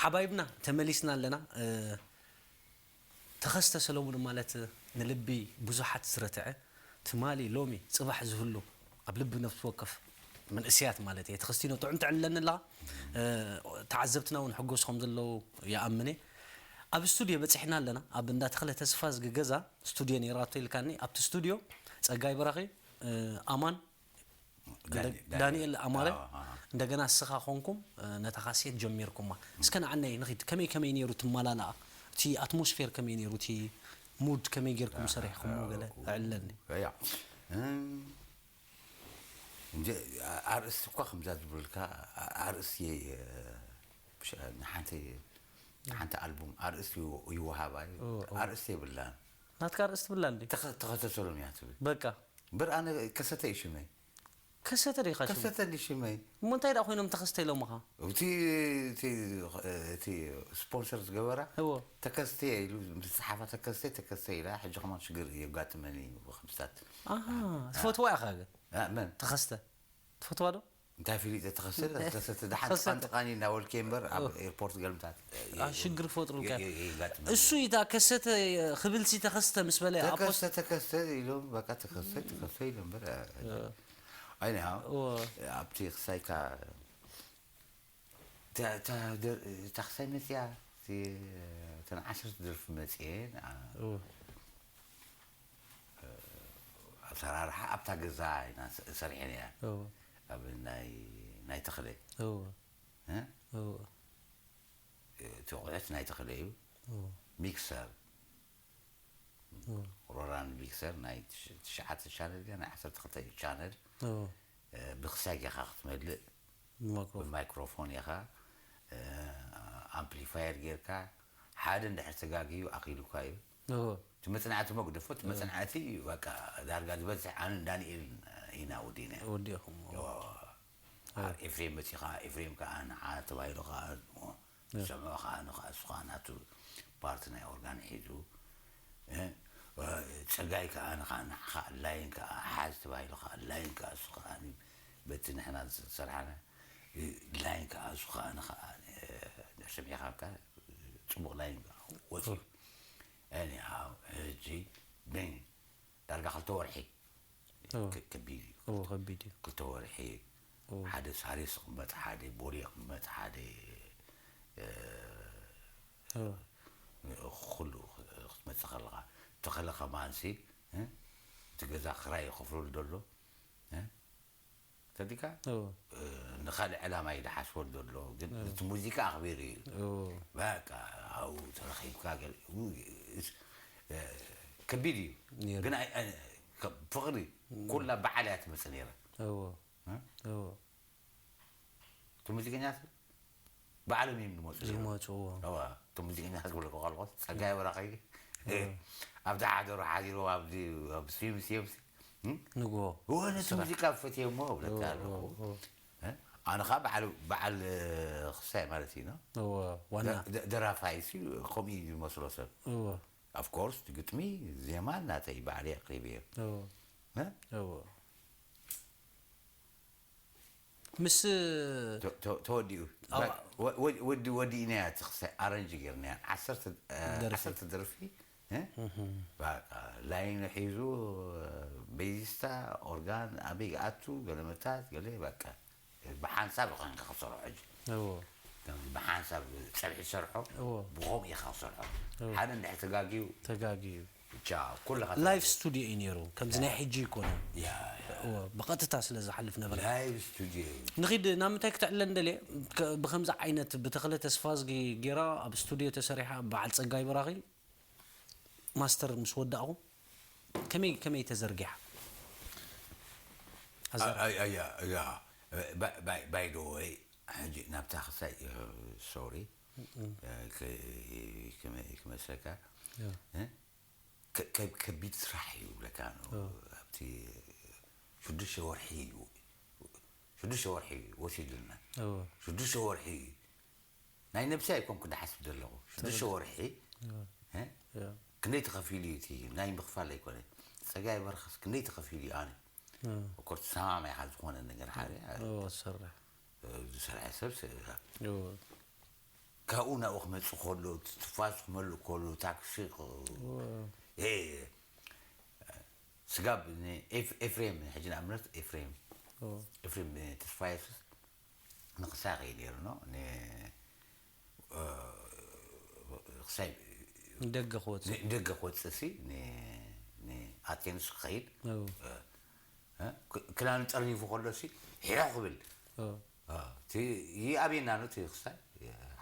ዓባይብና ተመሊስና ኣለና። ተኸስተ ሰለሙን ማለት ንልቢ ብዙሓት ዝረትዐ፣ ትማሊ፣ ሎሚ፣ ጽባሕ ዝህሉ ኣብ ልቢ ነፍሲ ወከፍ መንእስያት ማለት እየ። ተኸስቲኖ ጥዑም ተዕልለኒ ኣለኻ። ተዓዘብትና እውን ሕጎስ ከም ዘለዉ ይኣምን እየ። ኣብ ስቱድዮ በጺሕና ኣለና። ኣብ እንዳ ተኽለ ተስፋ ዝግገዛ ስቱድዮ ነይራቶ ኢልካኒ። ኣብቲ ስቱድዮ ጸጋይ በራኺ፣ ኣማን ዳኒ- ዳኒ- ዳንኤል ኣማረ፣ ኣዎ፣ ኣዎ። እንደገና እስኻ ኮንኩም፣ ነታ ካሴት ጀሚርኩማ። እስከ ንዓነይ ንኺድ፣ ከመይ ከመይ ነይሩ ትመላላኣ? እቲ ኣትሞስፌር ከመይ ነይሩ? እቲ ሙድ ከመይ ጌርኩም ሰሪሕኩሞ? ገለ ኣዕለኒ። ያ። እም፣ እንደ- ኣርእስቲ እኳ ከምዛ ዝብልካ፣ ኣርእስቲ፣ እ፣ ብሽ- ንሓንቲ ንሓንቲ ኣልቡም ኣርእስቲ ይወ- ይወሃባ እዩ። ኦ፣ ኦ። ኣርእስቲ የብላን። ናትካ ኣርእስቲ ብላ እንዴ? ተኸ- ተኸተተሎም እያ ትብል። በቃ። እምበር ኣነ ከሰተ እዩ ሽመይ። ከሰተ ዲኻ ሽሙ? ከሰተ እንዲ ሽመይ። እሞ እንታይ ደኣ ኮይኖም ተኸስተ ኢሎምኻ? እቲ እቲ እቲ ስፖንሰር ዝገበራ እዎ። ተከስተ ኢሉ ምስ ጸሓፋ ተከስተ ተከስተ ኢላ ሕጂ ከማን ሽግር የጋጥመኒ እዩ ብኸምስታት። ኣሃ፣ ትፈትዋ ኢኻ ግን? አ፣ መን? ተኸስተ። ትፈትዋ ዶ? እንታይ ፊሊጠ ተኸስተ? ተኸስተ ደሓን ተኸስተ። ጥቓን ጥቓን እናበልኪ እምበር ኣብ ኦ። ኤርፖርት ገልምታት አ፣ ሽግር ክፈጥሩልካ። የ- የ- የጋጥመኒ። እሱ ኢታ ከሰተ ክብልሲ ተኸስተ ምስ በለ ኣብ ፖስት ተከስተ ተከስተ ኢሎም በቃ ተከስተ ተከስተ ኢሎም እምበር አ፣ እ። ኣይንሃ እወ። ኣብቲ ክሳይካ እታ- እታ ደር- እታ ክሳይ መፅያ እቲ- እተን ዓሰርተ ደርፊ መፅየን ኣ- እወ። ኣሰራርሓ ኣብታ ገዛ ኢና ስ- ሰሪሐን እያ እወ። ኣብ ናይ ናይ ተኽለ እወ። እ? እወ። እቲ ኣቑሑት ናይ ተኽለ እዩ እወ። ሚክሰር ሮራን ቢክሰር ናይ ትሽ- ትሽዓተ ቻነል ድያ ናይ ዓሰርተ ክልተ ቻነል ኦ፣ እ፣ ብክሳይ ጌኻ ክትመልእ ብማይክሮፎን። ብማይክሮፎን ኢኻ እ፣ ኣምፕሊፋየር ጌርካ ሓደ እንድሕር ተጋግዩ ኣኺሉካ እዩ ኦ፣ እቲ መፅናዕቲ መግደፎ እቲ መፅናዕቲ በቃ ዳርጋ ዝበዝሕ ኣነ ዳንኤል ኢና ወዲና ወዲኹም። ኦ፣ ኣብ ኤፍሬም መፂኻ ኤፍሬም ከዓ ንዓ ተባሂሉ ከዓ ዝሰምዖ ከዓ ንኸዓ እሱ ከዓ ናቱ ፓርቲ ናይ ኦርጋን ሒዙ እ፣ ፀጋይ ከዓ ንኸዓ ንዓኻ ላይን ከዓ ሓዝ ተባሂሉ ከዓ ላይን ከዓ እሱ ከዓ በቲ ንሕና ዝሰርሓና ላይን ከዓ እሱ ከዓ ንኸዓ ንሕሰም ኢኻብካ ፅቡቕ ላይን ከዓ ወፂኡ እኒሃው ሕጂ ብን ዳርጋ ክልተ ወርሒ እዎ። ከ- ከቢድ እዩ እዎ፣ ከቢድ እዩ። ክልተ ወርሒ እዎ። ሓደ ሳሬ ዝቕመጥ ሓደ ቦሌ ይቕመጥ ሓደ እ፣ እዎ። ኩሉ ክትመፅእ ከለኻ ተኸለ ከማንሲ እ፣ እቲ ገዛ ክራይ ይኸፍለሉ ዘሎ እ፣ ተዲካ እዎ። እ፣ ንካልእ ዕላማ እዩ ዝሓስበሉ ዘሎ ግን እቲ ሙዚቃ ኣኽቢሩ እዩ እዎ። በቃ ኣብኡ ተረኺብካ ገለ- እ፣ ከቢድ እዩ ነይሩ። ግን ኣይ- ኣይ- ከ- ፍቕሪ ኩላ በዓል እያ ትመፅእ ነይራ እዎ። እ? እዎ። እቲ ሙዚቀኛታት ባዕሎም እዮም ዝመፁ ነይሮም። ዝመፁ እዎ። እዋ፣ እቲ ሙዚቀኛታት ዝብለኩ ከለኹ ፀጋይ በራኺ ኣብቲ ሓደሩ ሓዲሩ ኣብዚ ኣብ ስዩም ስዩም ንግሆ እዎ ነቲ ሙዚቃ ፈትየሞ እብለካ ኣለኹ። ኣነ ከዓ በዓል በዓል ክሳይ ማለት እዩ። ዋና ደራፋይ ሲ ከምኡ እዩ ዝመስሎ ሰብ። ኦፍኮርስ ግጥሚ ዜማ እናተይ ባዕለይ ኣቅሪበዮ። ምስ ተወዲኡ ወዲ ወዲእናያ እቲ ክሳይ ኣረንጅ ጌርናያ ዓሰርተ ደርፊ ላይን ሒዙ ቤዚስታ ኦርጋን ኣበይ ኣቱ ገለመታት ገለ በቃ ብሓንሳብ ኾንካ ክሰርሖ ሕጂ ብሓንሳብ ፀብሒ ዝሰርሖ ብኸምኡ ኢኻ ክሰርሖ ሓደ እንድሕር ተጋግዩ ተጋግዩ ላይፍ ስቱዲዮ እዩ ነይሩ። ከምዚ ናይ ሕጂ ይኮነ። ብቐጥታ ስለ ዝሓልፍ ነበረ። ላይፍ ስቱዲዮ እዩ። ንኺድ ናብ ምንታይ ክተዕለን ደልየ? ብከምዚ ዓይነት ብተኽለ ተስፋዝጊ ጌራ ኣብ ስቱዲዮ ተሰሪሓ በዓል ጸጋይ በራኺ ማስተር ምስ ወዳእኹም ከመይ ከመይ ተዘርጊሓ? ኣያ እያ ባይ ዶ ወይ ሕጂ ናብታ ክሳይ ሶሪ ክመስለካ ከቢድ ስራሕ እዩ ብለካ ኣብቲ ሽዱሽተ ወርሒ እዩ ሽዱሽተ ወርሒ ወሲድልና ሽዱሽተ ወርሒ ናይ ነብሲ ኣይኮንኩ ዝሓስብ ዘለኹ ሽዱሽተ ወርሒ ክንደይ ተኸፊሉ እዩ እቲ ናይ ምኽፋል ኣይኮነ ጸጋይ በርኸስ ክንደይ ተኸፊሉ እዩ ኣነ ኮርት ሰማማይ ካብ ዝኾነ ነገር ሓደ ዝሰርሕ ዝሰርሐ ሰብ ካብኡ ናብኡ ክመጽእ ከሎ፣ ትፋስ ክመልእ ከሎ፣ ታክሲ ክ-፣ እ፣ ስጋብ ን-፣ ኤፍ-፣ ኤፍሬም፣ ሕጂ ንኣብነት ኤፍሬም፣ ኦ። ኤፍሬም ተስፋየሱስ ንክሳይ ይኸይድ ነይሩ፣ ኖ? ን-፣ እ፣ ክሳይ ንደገ ክወጽእ። ን-፣ ንደገ ክወጽእ ሲ፣ ን-፣ ንኣቴንስ ክኸይድ፣ ኦ። እ፣ እ፣ ክ-፣ ክዳኑ ጠርኒፉ ከሎ ሲ፣ ሄሎ ክብል። ኦ። እ፣ እቲ ይኣብየና ነው፣ እቲ ክሳይ።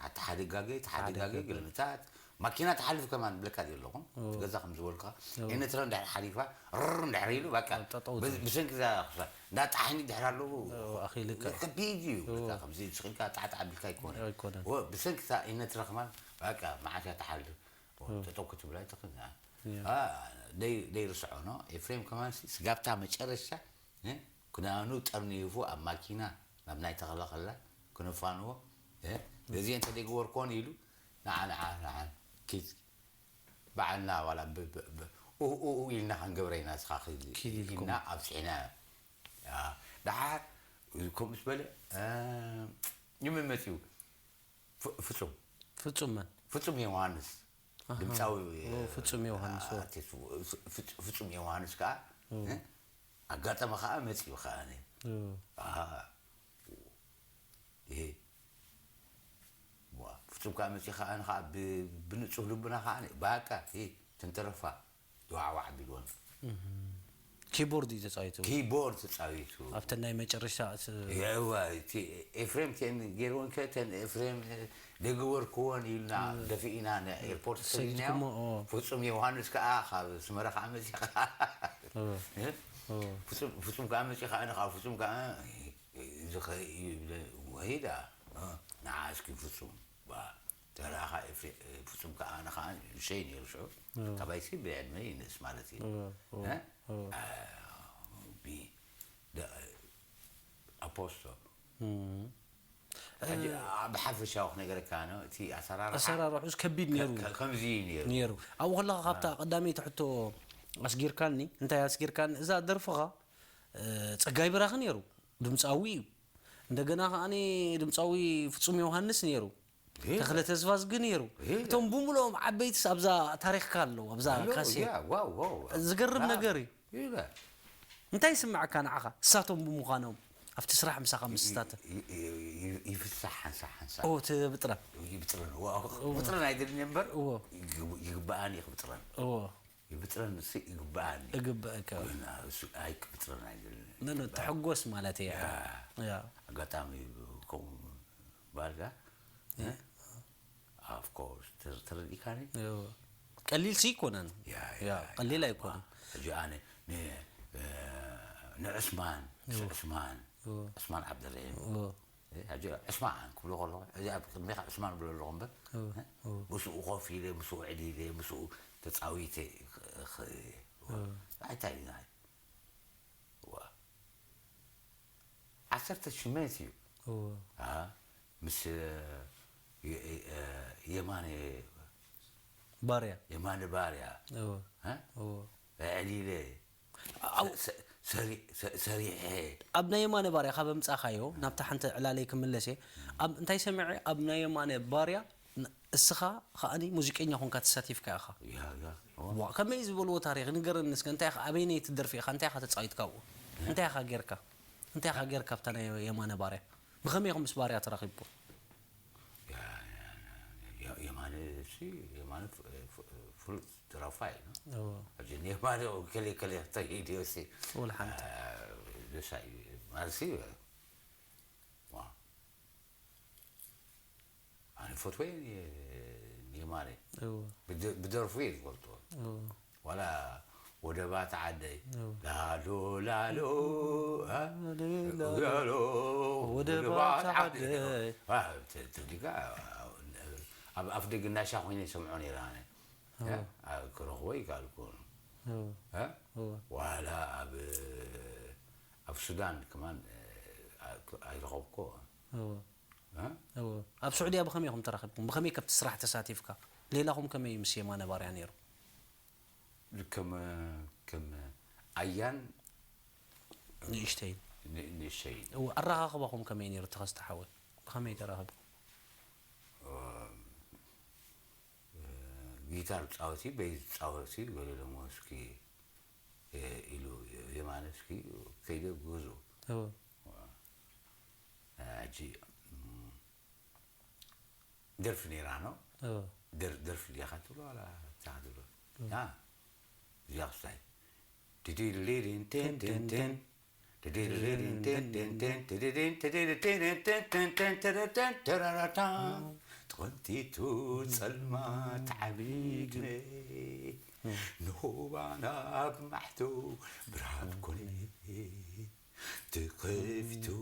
ሓንቲ ሓደ ጋገ፣ እቲ ሓደ ሓደ ጋገ፣ ጋገ። ግልምታት፣ ማኪና ትሓልፍ ከማን ብለካ ዘለኹም። ኦ። እቲ ገዛ ከም ዝበልካ፣ ኦ። ኤነትረ እንድሕር ሓሊፋ፣ ርር እንድሕር ኢሉ፣ በቃ፣ ጠጠው ብ-፣ ትብል። ብሰንኪ እዛ ክሳይ፣ እንዳ ጣሕኒ ድሕር ኣለዉ፣ ኦ፣ ኣኺልካ። ከቢድ እዩ። ኦ። በቃ፣ ከምዚ ስቕ ኢልካ ጣዕጣዕ ኣቢልካ ኣይኮነን። ኣይኮነን። ኦ፣ ብሰንኪ እዛ ኤነትረ ከማን፣ በቃ፣ መዓስ እያ ትሓልፍ? ኦ። ጠጠው ክትብል ኣይትኽእልን። ያ። ኣ፣ ደይ-፣ ደይርስዖ ነው። ኤፍሬም ከማን ሲ-፣ ስጋብታ መጨረሻ፣ እ፣ ክዳኑ ጠርኒፉ ኣብ ማኪና ናብ ናይ ተኽለ ከላ ክነፋንዎ፣ እ፣ በዚ እንተ ደይገበርኮን ኢሉ፣ ንዓ፣ ንዓ፣ ንዓ፣ ኪድ፣ በዓልና ዋላ ብ-፣ ብ-፣ ብ-፣ ኡ-፣ ኡ-፣ ኡ ኢልና ክንገብረ ኢና፣ ንስኻ ኪድ ኪድ ኢልኩም። ኢልና ኣብጺሕና። ያ፣ ደሓር ከምኡ ምስ በለ፣ እ፣ ይመመጽ እዩ። ፍ-፣ ፍጹም። ፍጹም መን? ፍጹም ዮሃንስ። ኣሃ። ድምጻዊ፣ ኦ፣ ፍጹም ዮሃንስ፣ ኦ። ኣርቲስት ፍ-፣ ፍጹ-፣ ፍጹም ዮሃንስ ከኣ፣ ኦ። እ? ኣጋጣሚ ከኣ መጺኡ ከኣ፣ እ? ኦ። ኣሃ። ይሄ፣ ዋ፣ ፍጹም ከኣ መጺኡ ከኣ፣ ከኣ ብ-፣ ብንጹህ ልቡና ከኣ፣ ባቃ፣ ይሄ፣ ተንተረፋ፣ ዋዕዋዕ ቢልወን። እህ። ኪቦርድ እዩ ተጻዊቱ። ኪቦርድ ተጻዊቱ። ኣብተን ናይ መጨረሻ ስ-፣ የዋ፣ እቲ ኤፍሬም ተን ገይርወን ከ፣ ተን ኤፍሬም፣ እ፣ ደገወርክወን ኢልና እ፣ ደፊእና ንኤርፖርት ሰዲድኩሞ፣ ሰዲድናዮ። ኦ። ፍጹም ዮሃንስ ከኣ ካብ ኣስመራ ከኣ መጺኡ ከኣ። ኦ። እ? ኦ። ፍጹም፣ ፍጹም ከኣ መጺኡ ከኣ፣ ንኻ ፍጹም ከኣ፣ እዚ ኸ እዩ ይብለ፣ ወይ ደኣ፣ እ፣ ንዓ እስኪ ፍጹም፣ ባ፣ ተራኻ ኤፍሬ-፣ ፍጹም ከኣ ኣነ ከኣ ንእሸይ ነይሩ ሽዑ። እወ። ካባይሲ ብዕድመ ይንእስ ማለት እዩ። እወ፣ እወ፣ እ? እወ። አ፣ ቢ-፣ ደ-፣ ኣፖስቶ። እም። ሕጂ እ፣ ኣ-፣ ብሓፈሻዊ ክነገረካ ነው፣ እቲ ኣሰራርሓ ኣሰራርሑስ ከቢድ ከ-፣ ነይሩ። ከ-፣ ከምዚ እዩ ነይሩ። ነይሩ። ኣብኡ ከለኻ ካብታ አ። ቀዳመይቲ ሕቶ ኣስጊርካኒ፣ እንታይ ኣስጊርካኒ? እዛ ደርፍኻ፣ እ፣ ጸጋይ በራኺ ነይሩ። ድምጻዊ እዩ። እንደገና ከኣ ድምጻዊ ፍጹም ዮሃንስ ነይሩ። ሄ። ተኽለ ተስፋዝጊ ነይሩ። ሄ። እቶም ብምልኦም ዓበይትስ ኣብዛ ታሪኽካ ኣለዉ፣ ኣብዛ ኣሎ፣ ካሴት። ያ፣ ዋው፣ ዋው፣ ዋው። ዝገርም ዋው። ነገር እዩ። ይበል። እንታይ ይስምዓካ ንዓኻ? እሳቶም ብምዃኖም ኣብቲ ስራሕ ምሳኻ ምስ ይ-፣ ዝሳተፍ። ይ-፣ ይ-፣ ይ-፣ ይፍሳሕ ሓንሳእ ሓንሳእ። ኦ፣ ትብጥረን። ይብጥረን፣ ዋው። እዎ። ክብጥረን ኣይደልን እምበር፣ እዎ። ይግ-፣ ይግብኣኒ ክብጥረን። እዎ። ይብጥረን ንሱ ይግብኣኒ። እግብአካ። ኮይና እሱ ኣይክብጥረን ኣይደልን። ኖ፣ ኖ፣ ይግብኣኒ። ተሐጎስ ማለት እየ። ያ። ያ። ኣጋጣሚ ከምኡ ባልካ፣ ያ። እ? Of course፣ ተር-፣ ተረዲእካኒ? እዎ። ቀሊል ሲ ኣይኮነን። ያ፣ ያ፣ ያ፣ ቀሊል ያ። ኣይኮነን። ሕጂ ኣነ ን-፣ እ፣ ንዕስማን፣ እዎ። ዕስማን፣ እዎ። ዕስማን ዓብደልረሒም። እዎ። እ፣ ሕጂ ዕስማን ክብሎ ከለኹ፣ ሕጂ ኣብ ቅድሜኻ ዕስማን ብሎ ኣለኹ እምበር፣ እዎ፣ እ? እዎ። ምስኡ ኮፍ ኢለ፣ ምስኡ ዕሊለ፣ ምስኡ ተጻዊተ ኽ-፣ ኽ-፣ እዎ። እንታይ እዩ ናይ? ዋ። ዓሰርተ ሽመት እዩ። እዎ። ኣ፣ ምስ፣ እ፣ የ-፣ የ-፣ የማነ ባርያ። የማነ ባርያ። እዎ። እ? እዎ። ኣዕሊለ። ኣው-፣ ሰ-፣ ሰ-፣ ሰሪ-፣ ሰ-፣ ሰሪሐ። ኣብ ናይ የማነ ባርያ ካብ ኣምጻኻዮ፣ ናብታ ሓንቲ ዕላለይ ክምለስ እየ። ኣብ፣ እንታይ ሰሚዐ፣ ኣብ ናይ የማነ ባርያ ን-፣ እስኻ ከኣኒ ሙዚቀኛ ኮንካ ተሳቲፍካ ኢኻ። ያ፣ ያ። እዎ። ዋ፣ ከመይ ዝበልዎ ታሪኽ ንገረኒ እስከ፣ እንታይ ኢኻ፣ ኣበይነይቲ ደርፊ ኢኻ፣ እንታይ ኢኻ ተጻዊትካ ኣብኡ? እንታይ ኢኻ ጌርካ? እንታይ ኢኻ ጌርካ ኣብታ ናይ የማነ ባርያ? ብኸመይ ኢኹም ምስ ባርያ ተራኺብኩም? ያ፣ ያ፣ ያ፣ የማነ፣ እሺ፣ የማነ ፍ-፣ ፍ-፣ ፍሉጥ ደራፋይ ነው። እዎ። ኣብዚ የማነ ከሌ ከሌ ተይድዮ፣ እሺ። ወላ ሓንቲ። አ፣ ደሳይ፣ ማለትሲ፣ ዋ። ኣነ ፈትወ ን-፣ ንየማነ። እዎ። ብደ-፣ ብደርፉ እየ ዝፈልጦ። እዎ። ዋላ ወደባት ዓደይ፣ እዎ። ላሎ፣ ላሎ፣ እ? ላሎ፣ ላሎ፣ ወደባት ወደባት ዓደይ። ዓደይ። አ፣ ተ-፣ ተዲጋ፣ ኣብ ኣፍ ደገ እንዳሻ ኮይነ ይሰምዖ ነይረ ኣነ። እዎ። እ? ኣብ ክረኽቦ ይከኣልኩ። እዎ። እ? እዎ። ዋላ ኣብ፣ ኣብ ሱዳን ከማን፣ እ፣ ኣይረኸብኩ። እዎ። እ? እዎ። ኣብ ስዑድያ ብኸመይ ኢኹም ተራኺብኩም? ብኸመይ ከብቲ ስራሕ ተሳቲፍካ? ሌላኹም ከመይ ምስ የማነ ባርያ ነይሩ? ከም፣ ከም ኣያን ንእሽተይን። ን-፣ ንእሽተይን። እዎ፣ ኣረኻኽባኹም ከመይ ነይሩ ተኸስተ ሓወይ? ብኸመይ ተራኸብኩም? እ፣ ጊታር ጻወቲ በይ ጻወቲ ገለ ደሞ እስኪ ኢሉ የማነ እስኪ ከይደ ግዙ ሕጂ ደርፊ ነይራ ነው። ደርፊ ዲኻ ትብሎ ዋላ እንታይ ትብሎ? ያ እዚኣ ክስታይ ድድልድን ቴን ቴን ቴን ድድልድን ቴን ቴን ቴን ድድድን ትድድን ቴን ቴን ቴን ተረተን ተረረታ ተቐንቲቱ ጸልማት ዓቢግነ ንሆባና ብማሕቶ ብርሃን ኮነ ትኸፍትወ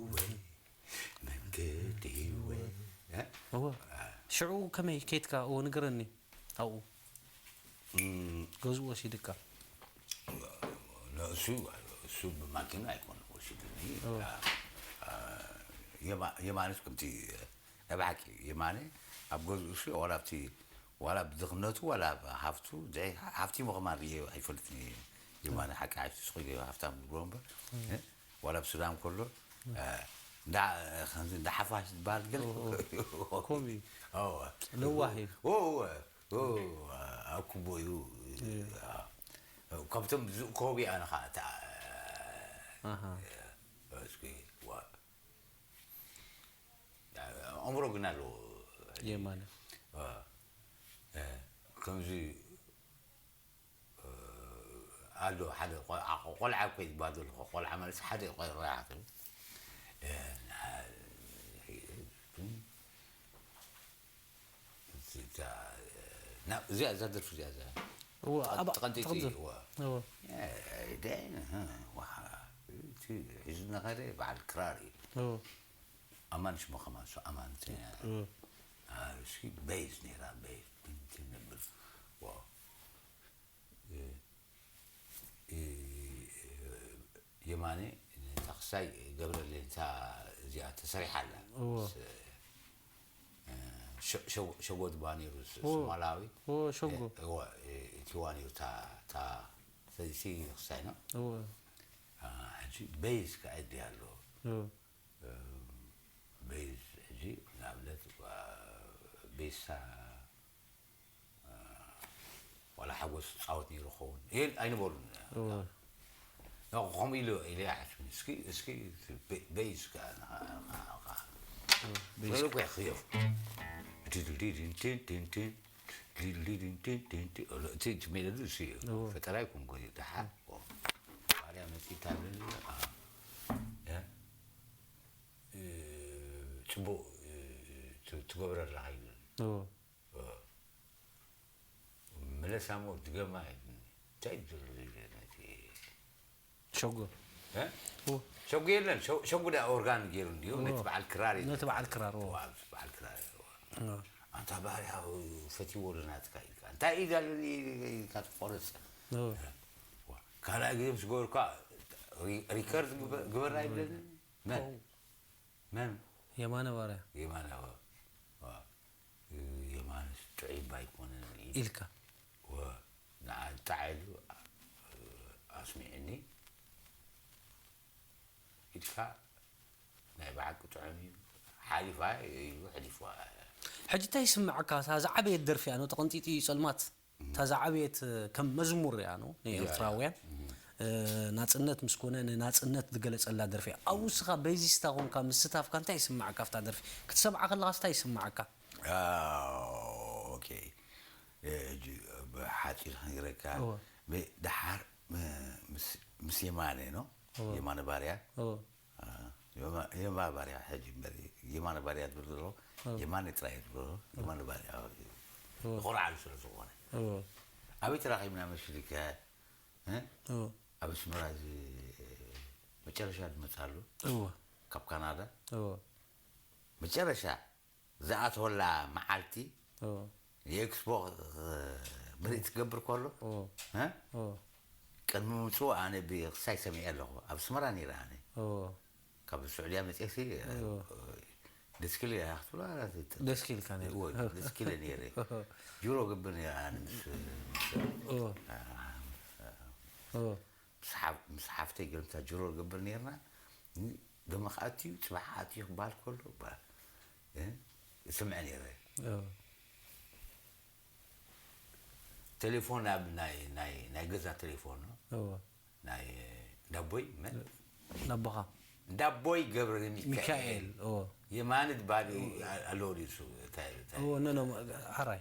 መንገዲ ህይወት። እ? እወ። ሽዑ ከመይ ኬድካ? እወ፣ ንገረኒ። ኣብኡ እም፣ ገዝኡ ወሲድካ። ንእሱ፣ እሱ ብማኪና ኣይኮነ ወሲዱኒ። እወ። አ፣ አ፣ የማ-፣ የማንስ ከምቲ፣ ናይ ብሓቂ የማነ ኣብ ገዝኡ እሱ ዋላ ኣብቲ፣ ዋላ ብድኽነቱ ዋላ ኣብ ሃፍቱ፣ ዘይ-፣ ሃፍቲሙ ከማን ርእየ ኣይፈልጥን እየ። የማነ ሓቂ ሓቂ ስቕ ኢሉ ሃፍታም ዝብሎ እምበር፣ እ? ዋላ ኣብ ሱዳን ከሎ፣ እ፣ እንዳ፣ ከምዚ እንዳ ሓፋሽ ዝበሃል ገለ ኦ፣ ኦ። ከምኡ እዩ። እወ። ለዋህ እዩ። እወ፣ እወ፣ እወ፣ ኣብ ኩቦ እዩ። እዩ። አ፣ ካብቶም ዝእከቡ ኣነ ኸዓ እታ፣ ኣሃ። እስኪ፣ ዋ። ኣእምሮ ግን ኣለዎ። የማነ። አ፣ እ፣ ከምዚ ኣሎ ሓደ ቆልዓ፣ ቆልዓ እኮ እዩ ዝበሃል ዘሎ። ቆልዓ ማለት ሓደ ቆልዓ ትብል። እ፣ እዚኣ፣ እዛ ደርፊ እዚኣ፣ እዛ እዎ፣ ኣብ ተቐንጢጢ፣ ተቐንጢ-፣ እዎ። እዎ። እ፣ ደን፣ እ፣ ዋሓ፣ እቲ ሒዙ እናኸደ በዓል ክራር እዩ። እዎ። ኣማን ሽሙ ከማን፣ እሱ ኣማን፣ እቲ፣ እዎ። እ፣ እሱ ቤዝ ነይራ፣ ቤዝ፣ እንትን ነብል። ዋው። እ፣ እ፣ የማነ ነታ ክሳይ ገብረለይ ነታ እዚኣ ተሰሪሓ ኣላ። እዎ። ስ-፣ እ፣ ሸ-፣ ሸጎ፣ ሸጎ ድባ ነይሩ ስ-፣ እዎ። ሶማላዊ። እዎ፣ ሸጎ። እ፣ እዎ፣ እ፣ እቲዋ ነይሩ እታ፣ እታ ሰይሲ ክሳይ ነው። እዎ። አ፣ ሕጂ ቤዝ ከኣ ኣድልያ ኣሎ። እዎ። እ፣ ቤዝ ሕጂ ንኣብነት፣ አ፣ ቤሳ ዋላ ሓጎስ ጻወት ነይሩ ክኸውን። የል-፣ ኣይነበሩን። እወ። ኖ፣ ከምኡ ኢሉ፣ ኢለ ይሓስብን። እስኪ፣ እስኪ በ-፣ በይ እስከ፣ ኸ-፣ ኸ-፣ ኸ-፣ እወ፣ በይ እስከ። እኮ ይኽየፍ። ዲድልዲድን ቲን ቲን ቲን፣ ዲድልዲድን ቲን ቲን ቲን። ሎ፣ እቲ፣ እቲ ሜሎዲ እሱ እዩ። እወ። ፈጠራ ይኩን እኮ እዩ። ደሓር። እወ። እኮ። ባርያ መጺእታ ኣለኒ። ኣ። ያ። እ፣ ጽቡቕ፣ እ፣ ት-፣ ትገብረላ ይብል። እወ። መለሳ እሞ ድገማ ኢሉኒ። እንታይ እዩ ዘሎ ዘይብለኒ እቲ ሸጉ። እ? እወ። ሸጉ የለን። ሸ-፣ ሸጉ ደኣ ኦርጋን ገይሩ እንድዩ። እወ። ነቲ በዓል ክራር እዩ። ነቲ በዓል ክራር፣ እወ። እወ፣ ኣብዚ በዓል ክራር እዩ። እወ። እወ። ኣንታ ባርያ ፈትይዎ ዶ ናትካ ኢልካ። እንታይ እዩ ዘለኒ ኢልካ ትቆርጽ። እወ። እወ። ካልኣይ ግዜ ምስ ገበርካ ሪ-፣ ሪከርድ ግበ-፣ ግበራ ይብለኒ። መን? እወ። መን? የማነ ባርያ። የማነ ባርያ። ዋ። የማንስ ጥዑይ እባ ኣይኮነን ኢሉ። ኢልካ። ወ-፣ ንዓ እንታይ ኢሉ ኣስሚዕኒ ኢልካ ናይ ብሓቂ ጥዑም እዩ። ሓሊፋ ኢሉ ሕሊፍዋ። ሕጂ እንታይ ይስምዓካ? እታ ዝዓበየት ደርፊ እያ፣ ኖ ተቐንጢጡ እዩ ጸልማት። እታ ዝዓበየት ከም መዝሙር እያ፣ ኖ ንኤርትራውያን። እ፣ ናጽነት ምስ ኮነ ንናጽነት ዝገለጸላ ደርፊ እያ። ኣብኡ እስኻ ቤዚስታ ኮንካ ምስታፍካ እንታይ ይስምዓካ ኣብታ ደርፊ? ክትሰምዓ ከለኻስ እንታይ ይስምዓካ? ኣዎ፣ ኦኬ። እ፣ ሕጂ ብሓጺር ክነግረካ። እወ። ብ-፣ ደሓር ም-፣ ምስ፣ ምስ የማነ ነው። እወ። የማነ ባርያ። እወ። አ፣ የማ-፣ የማ ባርያ ሕጂ እምበር፣ የማነ ባርያ ትብል ዘሎ፣ እወ። የማነ ጥራይ ትብል ዘሎ፣ እወ። የማነ ባርያ እዩ። እወ። ይኾርዓሉ ስለ ዝኾነ። እወ። ኣበይ ተራኺብና መሲልካ? እ? እወ። ኣብ ኣስመራ እዚ መጨረሻ ዝመጻሉ። እወ። ካብ ካናዳ። እወ። መጨረሻ ዝኣተወላ መዓልቲ እዎ። የኤክስፖ፣ እ፣ ምርኢት ክገብር ከሎ፣ እዎ። እ? እዎ። ቅድሚ ምምጽኡ ኣነ ብክሳይ ሰሚዐ ኣለኹ። ኣብ ኣስመራ ነይረ ኣነ። እዎ። ካብ ስዑድያ መጺኤሲ፣ እ፣ እዎ። ደስኪል እያ ክትብሎ፣ ኣላ፣ ደስኪልካ ነይረ። እዎ፣ ደስኪለ ነይረ። ጅሮ ገብር ነይረ ኣነ ምስ፣ ምስ፣ እዎ። እ፣ እዎ። ምስ ሓፍ-፣ ምስ ሓፍተይ ገለ ምሳ ጅሮ ንገብር ነይርና። ን-፣ ደመ ክኣቱ እዩ፣ ጽባሕ ክኣቱ እዩ ክበሃል ከሎ፣ ባ-፣ እ፣ እሰምዐ ነይረ። እዎ። ቴሌፎን ኣብ ናይ ናይ ናይ ገዛ ቴሌፎን ነው። እዎ ናይ እንዳቦይ መን ነቦኻ እንዳቦይ ገብረ ሚካኤል ሚካኤል እዎ የማነ ባዲ ኣለዎ ድዩ እሱ እንታይ እንታይ እዎ ኖ ኖ ሓራይ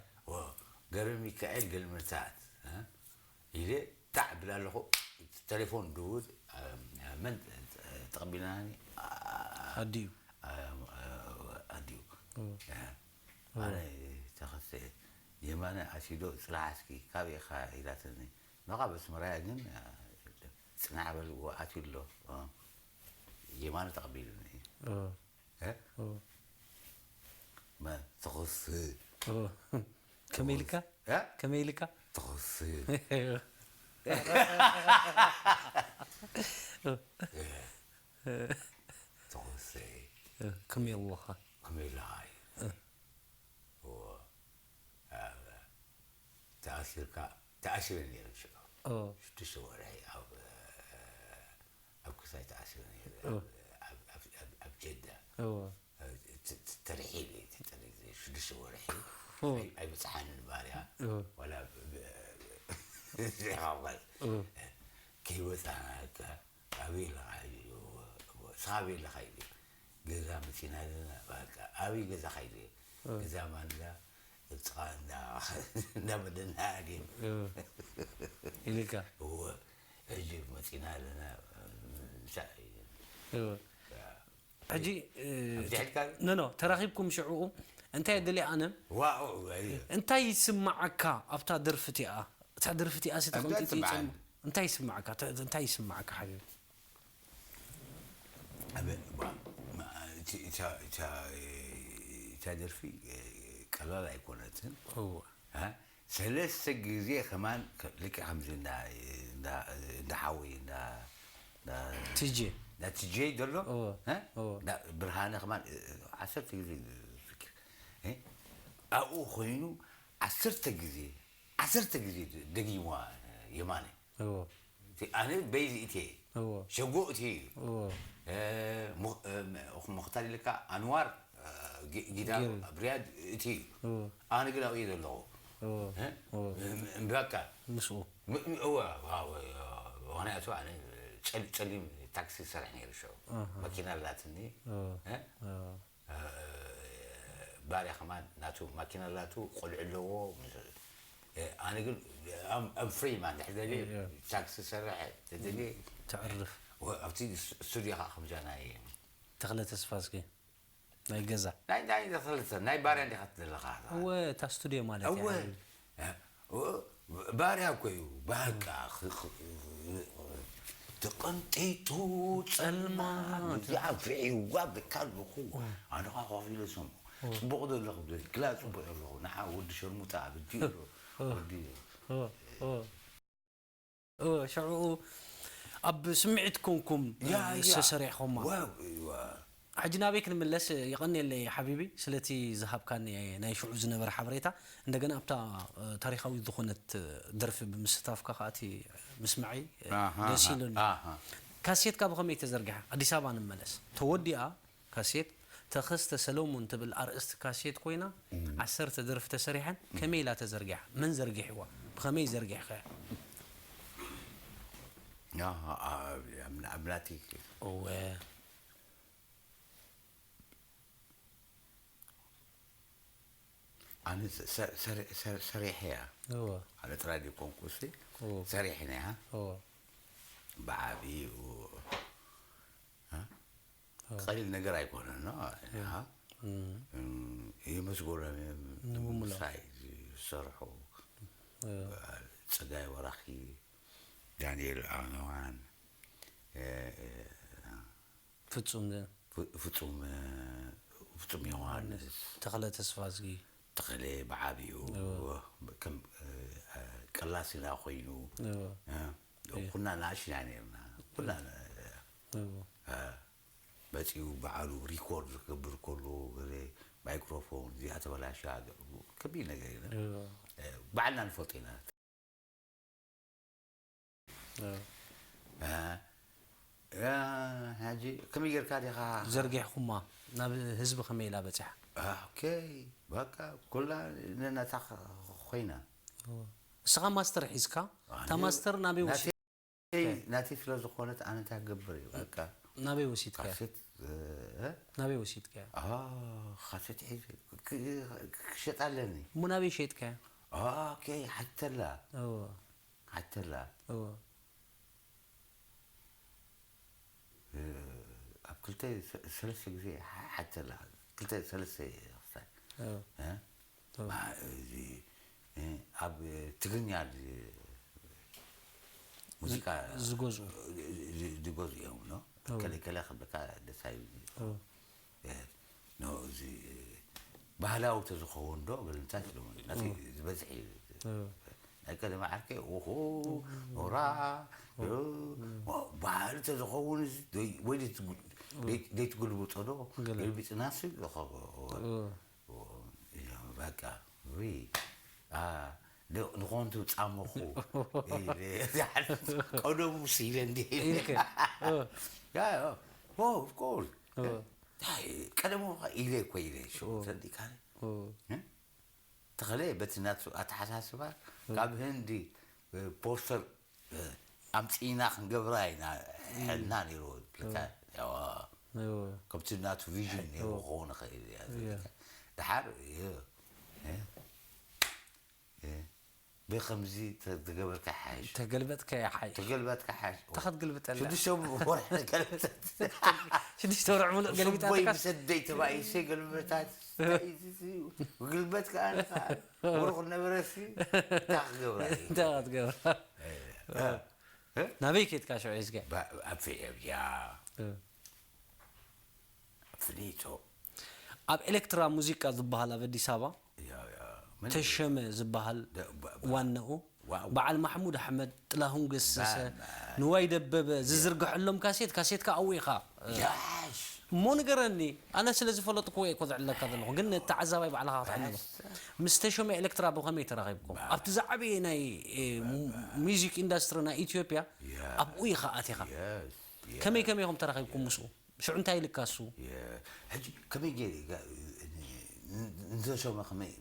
ገብረ ሚካኤል ገልመታት ኢለ ታዕ ብል ኣለኹ። ቴሌፎን ድውል መን ተቐቢልናኒ ኣዲዩ ኣዲዩ ኣነ ተኸሰ የማነ ኣሲዶ ጽላሕ እስኪ ካበይ ኢኻ ኢላትኒ። መቓ በስመራያ ግን ጽናሕ በል ኣትዩ ኣሎ። የማነ ተቐቢሉኒ። ተኸስ ከመይ ኢልካ ከመይ ኢልካ ተኸስ ተኸስ ከመይ ኣለኻ ከመይ ኢልካ ተኣሲርካ ተኣሲረ ነይረ ሽዑ ሽዱሽተ ወርሒ ኣብ ኣብ ክሳይ ተኣሲረ ነይረ ኣብ ጀዳ ተርሒለ ተጠሪዘ ሽዱሽተ ወርሒ ኣይበፅሓንን ባርያ ዋላ ዘይሓቋል ከይወፃናካ ኣበይ ኣለኻ ስኻ ኣበይ ኣለኻ ኢለ ገዛ መፂና ኣለና በቃ ኣበይ ገዛ ኸይደ ገዛ ማንዳ እብፅኻ እንዳበደና ግን ኢልካ እወ ሕጂ መፂና ኣለና ምሳእ ሕጂ ኖኖ ተራኺብኩም ሽዕኡ እንታይ የድልየ ኣነ እንታይ ይስማዓካ ኣብታ ደርፊ እቲኣ እታ ደርፊ እቲኣ ሲ ተቐምጢ እንታይ ይስማዓካ እንታይ ይስማዓካ ሓቢቢ እታ ደርፊ ቀላል ኣይኮነትን። ሰለስተ ግዜ ከማን ልክዕ ከምዚ እንዳ ሓወይ እንዳ ቲጄ እንዳ ቲጄ ዘሎ ብርሃነ ከማን ዓሰርተ ግዜ ዝዝክር ኣብኡ ኮይኑ ዓሰርተ ግዜ ዓሰርተ ግዜ ደጊምዋ የማነ ኣነ በይዚ እቴ ሸጎ እቲ እዩ ሙክታር ኢልካ ኣንዋር ጊዳር ብርያድ እቲ እዩ ኣነ ግን ኣብኡ ዘለኹ እምበካ ምስኡ ምክንያቱ ኣነ ጸሊም ታክሲ ዝሰርሕ ነይሩ ሸው መኪና ኣላትኒ ባርያ ከማን ናቱ ማኪና ኣላቱ ቆልዑ ኣለዎ ኣነ ግን ኣብ ፍሪ ማ እንድሕር ደልየ ታክሲ ሰርሕ ተደልየ ተዕርፍ ኣብቲ ስቱዲዮ ከዓ ከምዛ ናይ ተኽለ ተስፋ እስኪ ናይ ገዛ ናይ ናይ ተኽለ ናይ ባርያ እንዲኻ ትደለኻ እወ እታ ስቱዲዮ ማለት እወ ባርያ እኮ እዩ በቃ ተቐንጢጡ ጸልማ እዚኣ ፍዒዋ ብካ ኣለኹ ኣነ ኸዓ ኮፍ ኢለ ሰምዖ ጽቡቕ ዘለኹ ክላ ጽቡቕ ኣለኹ ንዓ ወዲ ሸርሙጣ ብዲ ወዲ ሽዑ ኣብ ስምዒት ኮንኩም ዝተሰሪሕኹማ ሕጂ ናበይ ክንምለስ የቐንየለይ ሓቢቢ ስለቲ ዝሃብካኒ ናይ ሽዑ ዝነበረ ሓበሬታ እንደገና ኣብታ ታሪኻዊት ዝኾነት ደርፊ ብምስታፍካ ከኣቲ ምስማዐይ ደስ ኢሉኒ ካሴትካ ብኸመይ ተዘርጊሓ ኣዲስ ኣበባ ንመለስ ተወዲኣ ካሴት ተኸስተ ሰሎሙን ትብል ኣርእስቲ ካሴት ኮይና ዓሰርተ ደርፊ ተሰሪሐን ከመይ ኢላ ተዘርጊሓ መን ዘርጊሕዋ ብኸመይ ዘርጊሕኸ ኣብ ናቲ እወ ኣነ ሰሪሐያ ኣነ ጥራይ ዘይኮንኩ ሲ ሰሪሕናያ ብዓብዩ ቀሊል ነገር ኣይኮነን የመስጎሎም እዮም ንምሳይ ዝሰርሑ ፀጋይ ወራኺ ዳንኤል ኣነዋን ፍጹም ፍጹም ፍጹም ዮሃንስ ተኽለ ተስፋዝጊ ተኽለ ብዓብዩ ከም ቀላሲና ኮይኑ ኩና ንኣሽና ነርና ኩና መፂኡ በዓሉ ሪኮርድ ክገብር ከሎ ገለ ማይክሮፎን እዚኣ ተበላሻ ከቢድ ነገር ኢና ባዕልና ንፈልጦ ኢና ሕጂ ከመይ ጌርካ ዲኻ ዘርጊሕኩማ ናብ ህዝቢ ከመይ ኢላ በፂሓ ኦኬ በቃ ኩላ ነናታ ኮይና ንስኻ ማስተር ሒዝካ፣ እታ ማስተር ናበይ ወሲድ ናተይ ስለ ዝኾነት ኣነ እንታይ ክገብር እዩ በቃ። ናበይ ወሲድካያ? ካሴት እ? ናበይ ወሲድካያ? ኣ፣ ካሴት ሒዘ ክ- ክሸጥ ኣለኒ። እሞ ናበይ ሸጥካያ? ኦኬ፣ ሓተላ እዎ። ሓተላ እዎ። እ፣ ኣብ ክልተ ሰ- ሰለስተ ግዜ ሓ- ሓተላ ክልተ ሰለስተ ክሳይ እዎ። እ? እዎ። ማ- እዚ እ፣ ኣብ ትግርኛ ዝ- ሙዚቃ ዝገዝኡ። ዝ- ዝገዝኡ እዮም ኖ እዎ። ከለ ከለ ክብለካ ደስ ኣይብልኒ እዎ። እ፣ ኖ እዚ ባህላዊ ተዝኸውን ዶ ገለምታት ኢሎምኒ ነቲ ዝበዝሕ እዩ እዎ። ናይ ቀደም ዓርከይ ኡኹ ኖራ ባህሊ ተዝኸውን እዚ ደይ- ወይ ደይትጉ- ደይ- ደይትጉልብጦ ዶ ገለ። ገልቢጥናስ እዎ። በቃ ሪ ንኾንቱ ጻመኹ ቀደሙ ሲለ እንዲ ኢልከ ኦፍኮርስ ቀደሙ ኢለ እኮ ኢለ ሰዲካ ተኸለ በቲ ናቱ ኣተሓሳስባ ካብ ህንዲ ፖስተር ኣምፂእና ክንገብራ ኢና ሕልና ነይርዎ ዝብለካ ከምቲ ናቱ ቪዥን ነይሩ ክኸውን ይኽእል እያ ዝብለካ ድሓር ብከምዚ ተገበርካ ሓሽ ተገልበጥካ ሓሽ ተገልበጥካ ሓሽ ተኸትገልብጠላ ሽዱሽተ ወርሒ ገልበጠት ሽዱሽተ ወርሒ ሙሉእ ገልቢጣ ወይ ምሰደይ ተባኢሰ ገልበታት ግልበት ከዓ ወርኹ ነበረሲ እንታይ ክገብራ እንታይ ክትገብራ ናበይ ኬድካ ሽዑ ሒዝካ ኣብ ፌብያ ፍሊቶ ኣብ ኤሌክትራ ሙዚቃ ዝበሃል ኣብ ኣዲስ ኣበባ ተሸመ ዝበሃል ዋነኡ በዓል ማሕሙድ ኣሕመድ ጥላሁን ገሰሰ ንዋይ ደበበ ዝዝርግሐሎም ካሴት ካሴትካ ኣብኡ ኢኻ እሞ ንገረኒ ኣነ ስለ ዝፈለጥኩ እየ እኮ ዘዕለካ ዘለኹ ግን ተዓዛባይ ባዕልኻ ክትዕልሎ ምስ ተሸመ ኤሌክትራ ብኸመይ ተራኺብኩም ኣብቲ ዝዓበየ ናይ ሚዚክ ኢንዳስትሪ ናይ ኢትዮጵያ ኣብኡ ኢኻ ኣቲኻ ከመይ ከመይ ኢኹም ተራኺብኩም ምስኡ ሽዑ እንታይ ኢልካ እሱ ሕጂ ከመይ ገይረ ንዘሾመ ከመይ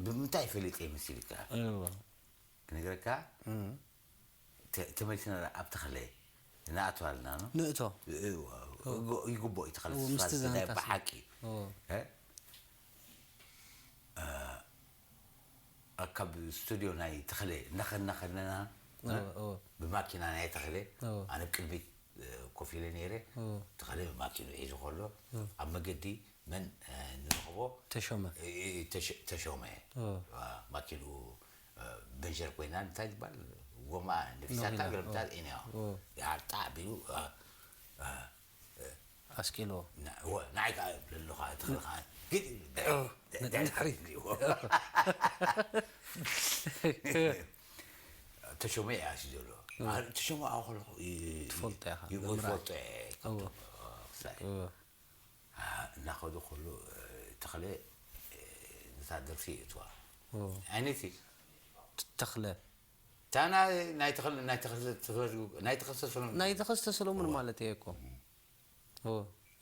ብምንታይ ፈሊጠ መሲልካ ክነግረካ ተመልስና ኣብ ተኽለ ንኣቶ ኣለና ንእቶ ይግቦ እዩ ተኽለ ብሓቂ ካብ ስቱድዮ ናይ ተኽለ እናኸድና ከለና ብማኪና ናይ ተኽለ ኣነ ቅድሚት ኮፍ ኢለ ነይረ ተኽለ ማኪኑ ሒዙ ከሎ ኣብ መገዲ መን ንረኽቦ ተሾመ ተሾመ ማኪኑ በንሸር ኮይና እንታይ ዝበሃል ጎማ ነፊሳታ ገለምታ ኢና ድሓር ጣዕ ቢሉ ኣስቂልዎ ንዓይ ከዓ ለለኻ ተኽለ ከዓ ግድ ተሾመ እያ ሲ ዘሎ ተሾመ ኣብ ከለኹ ትፈልጦ ኢኻ ትፈልጦ እየ እናኸዱ ከሉ ተኽለ ነታ ደርፊ የእትዋ ዓይነይቲ ተኽለ እታ ናይ ተኽለ ናይ ተኽለ ናይ ተኽለ ሰሎሙን ናይ ተኽለ ሰሎሙን ማለት እየ እኮ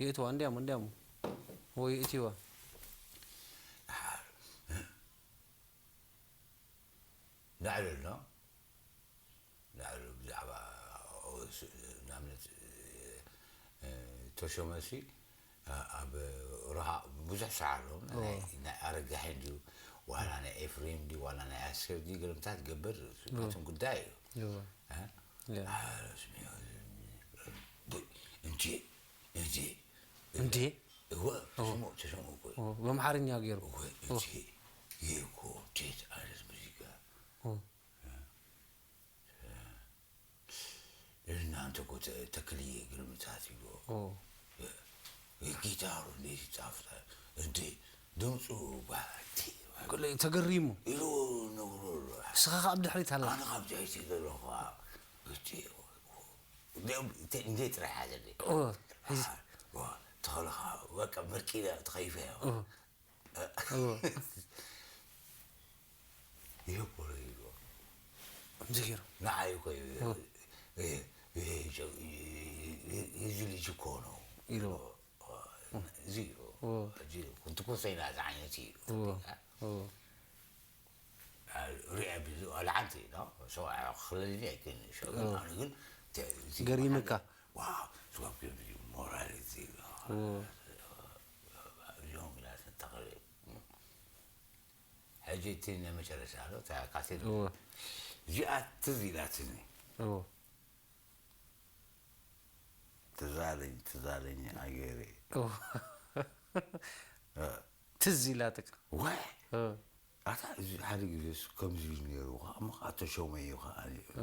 የእትዋ እንዲያሞ እንዲያሞ የእትዋ ላዕሊ ኣሎ ላዕሊ ብዛዕባ ንኣብነት ተሾመሲ ኣብ ረሃ ብዙሕ ስራሕ ኣለዎም ናይ ኣረጋሒ እንድዩ ዋላ ናይ ኤፍሬም እንድዩ ዋላ ናይ ኣስር እንድዩ ገለምታት ገበር ናቶም ጉዳይ እዩ እንጂ እንጂ እንዴ እወ ተሾመ ተሾመ እኮ በምሓርኛ ገይሩ እወ እንጂ ይህ እኮ እንዴት አይነት ሙዚቃ እናንተ እኮ ተክልዬ ግርምታት ይብሎ ጊታሩ እንዴት ይጣፍጣል እንዴ ድምፁ ባቲ ተገሪሙ ኢሉ ነግሮ ኣሎ እስኻ ካብ ድሕሪት ኣላ ኣነ ካብ ድሕሪት ዘለኹ እንዴ ጥራሕ ሓዘለይ ተኸለኻ በቃ መርቂዳ ተኸይፈ ይበሎ ይብሎ ከምዚ ገይሩ ንዓይ እኮ እዚ ልጅ እኮ ነው ኢሉ እዚ እዩ ሕጂ ክንትኮሰ ኢና እዚ ዓይነት እዩ ሪኣ ብዙ ኣልዓንቲ ነው ሰው ክልል ግን ሸገር ግን ገሪምካ። ዋው ስጋብ ሞራል እዚኦም ኢላ ተተኽለ ሕጂ እቲ ናይ መጨረሻ ኣሎ እታ ካሴት እዚኣ ትዝ ኢላትኒ። ትዛለኝ ትዛለኝ ኣገሬ ትዝ ኢላትካ። ወይ ኣታ እዚ ሓደ ግዜ ከምዚ ኢሉ ነይሩ። ከኣ ተሾመ እዩ ከኣ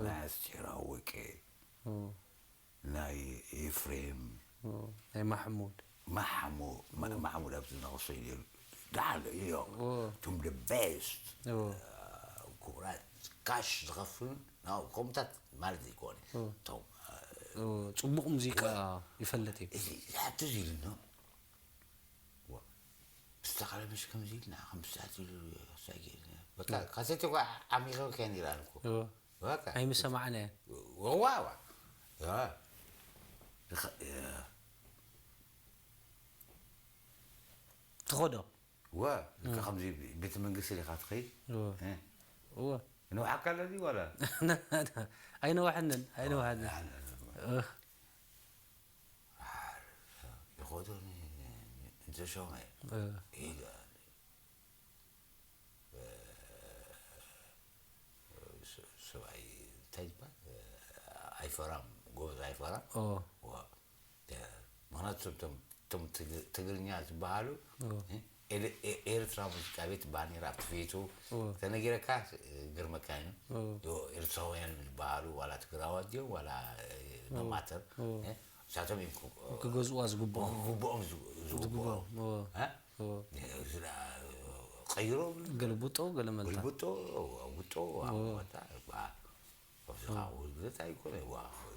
ናይ ኣስቴር ኣወቀ ናይ ኤፍሬም ናይ ማሕሙድ ማሕሙ- ማ- ማሕሙድ ኣብዚ ዝነቕሶ እዩ ነይሩ። ዳሓር እዮም እቶም the best ክቡራት ካሽ ዝኸፍሉ ከምታት ማለት ዘይኮነ እቶም ጽቡቕ ሙዚቃ ይፈልጥ እዩ። እዚ ዝሓቱ ዝኢልና ዝተኻለ መሽ ከምዚ ኢልና ከም ብዛት ኢሉ ሳጌ በቃ ካሴት እኳ ዓሚኸ ከን ይላል እኮ በቃ ኣይምሰማዕናየን ወዋዋ ትኸዶ ወ ከምዚ ቤተ መንግስቲ ኢኻ ትኸይድ እወ ንውሓካ ኣለዚ ዋላ ኣይነውሐንን ኣይነውሐንን ይኸዶ እንተሾመ ኢለ ሰብኣይ እንታይ ይባል ኣይፈራም ጎበዝ ኣይፈራም ኦ ምክንያቱ እቶም ትግርኛ ዝበሃሉ ኤርትራ ሙዚቃ ቤት ባኒራ ኣብቲ ፌቱ ተነጊረካ ግርመካ እዩ ኤርትራውያን ዝበሃሉ ዋላ ትግራዋት ድዮም ዋላ ኖማተር እሳቶም እዮም ክገዝዋ ዝግብኦም ግብኦም ዝግብኦም ቀይሮ ገልብጦ ገለመልታ ግልብጦ ውጦ ኣብታ ውግዘት ኣይኮነ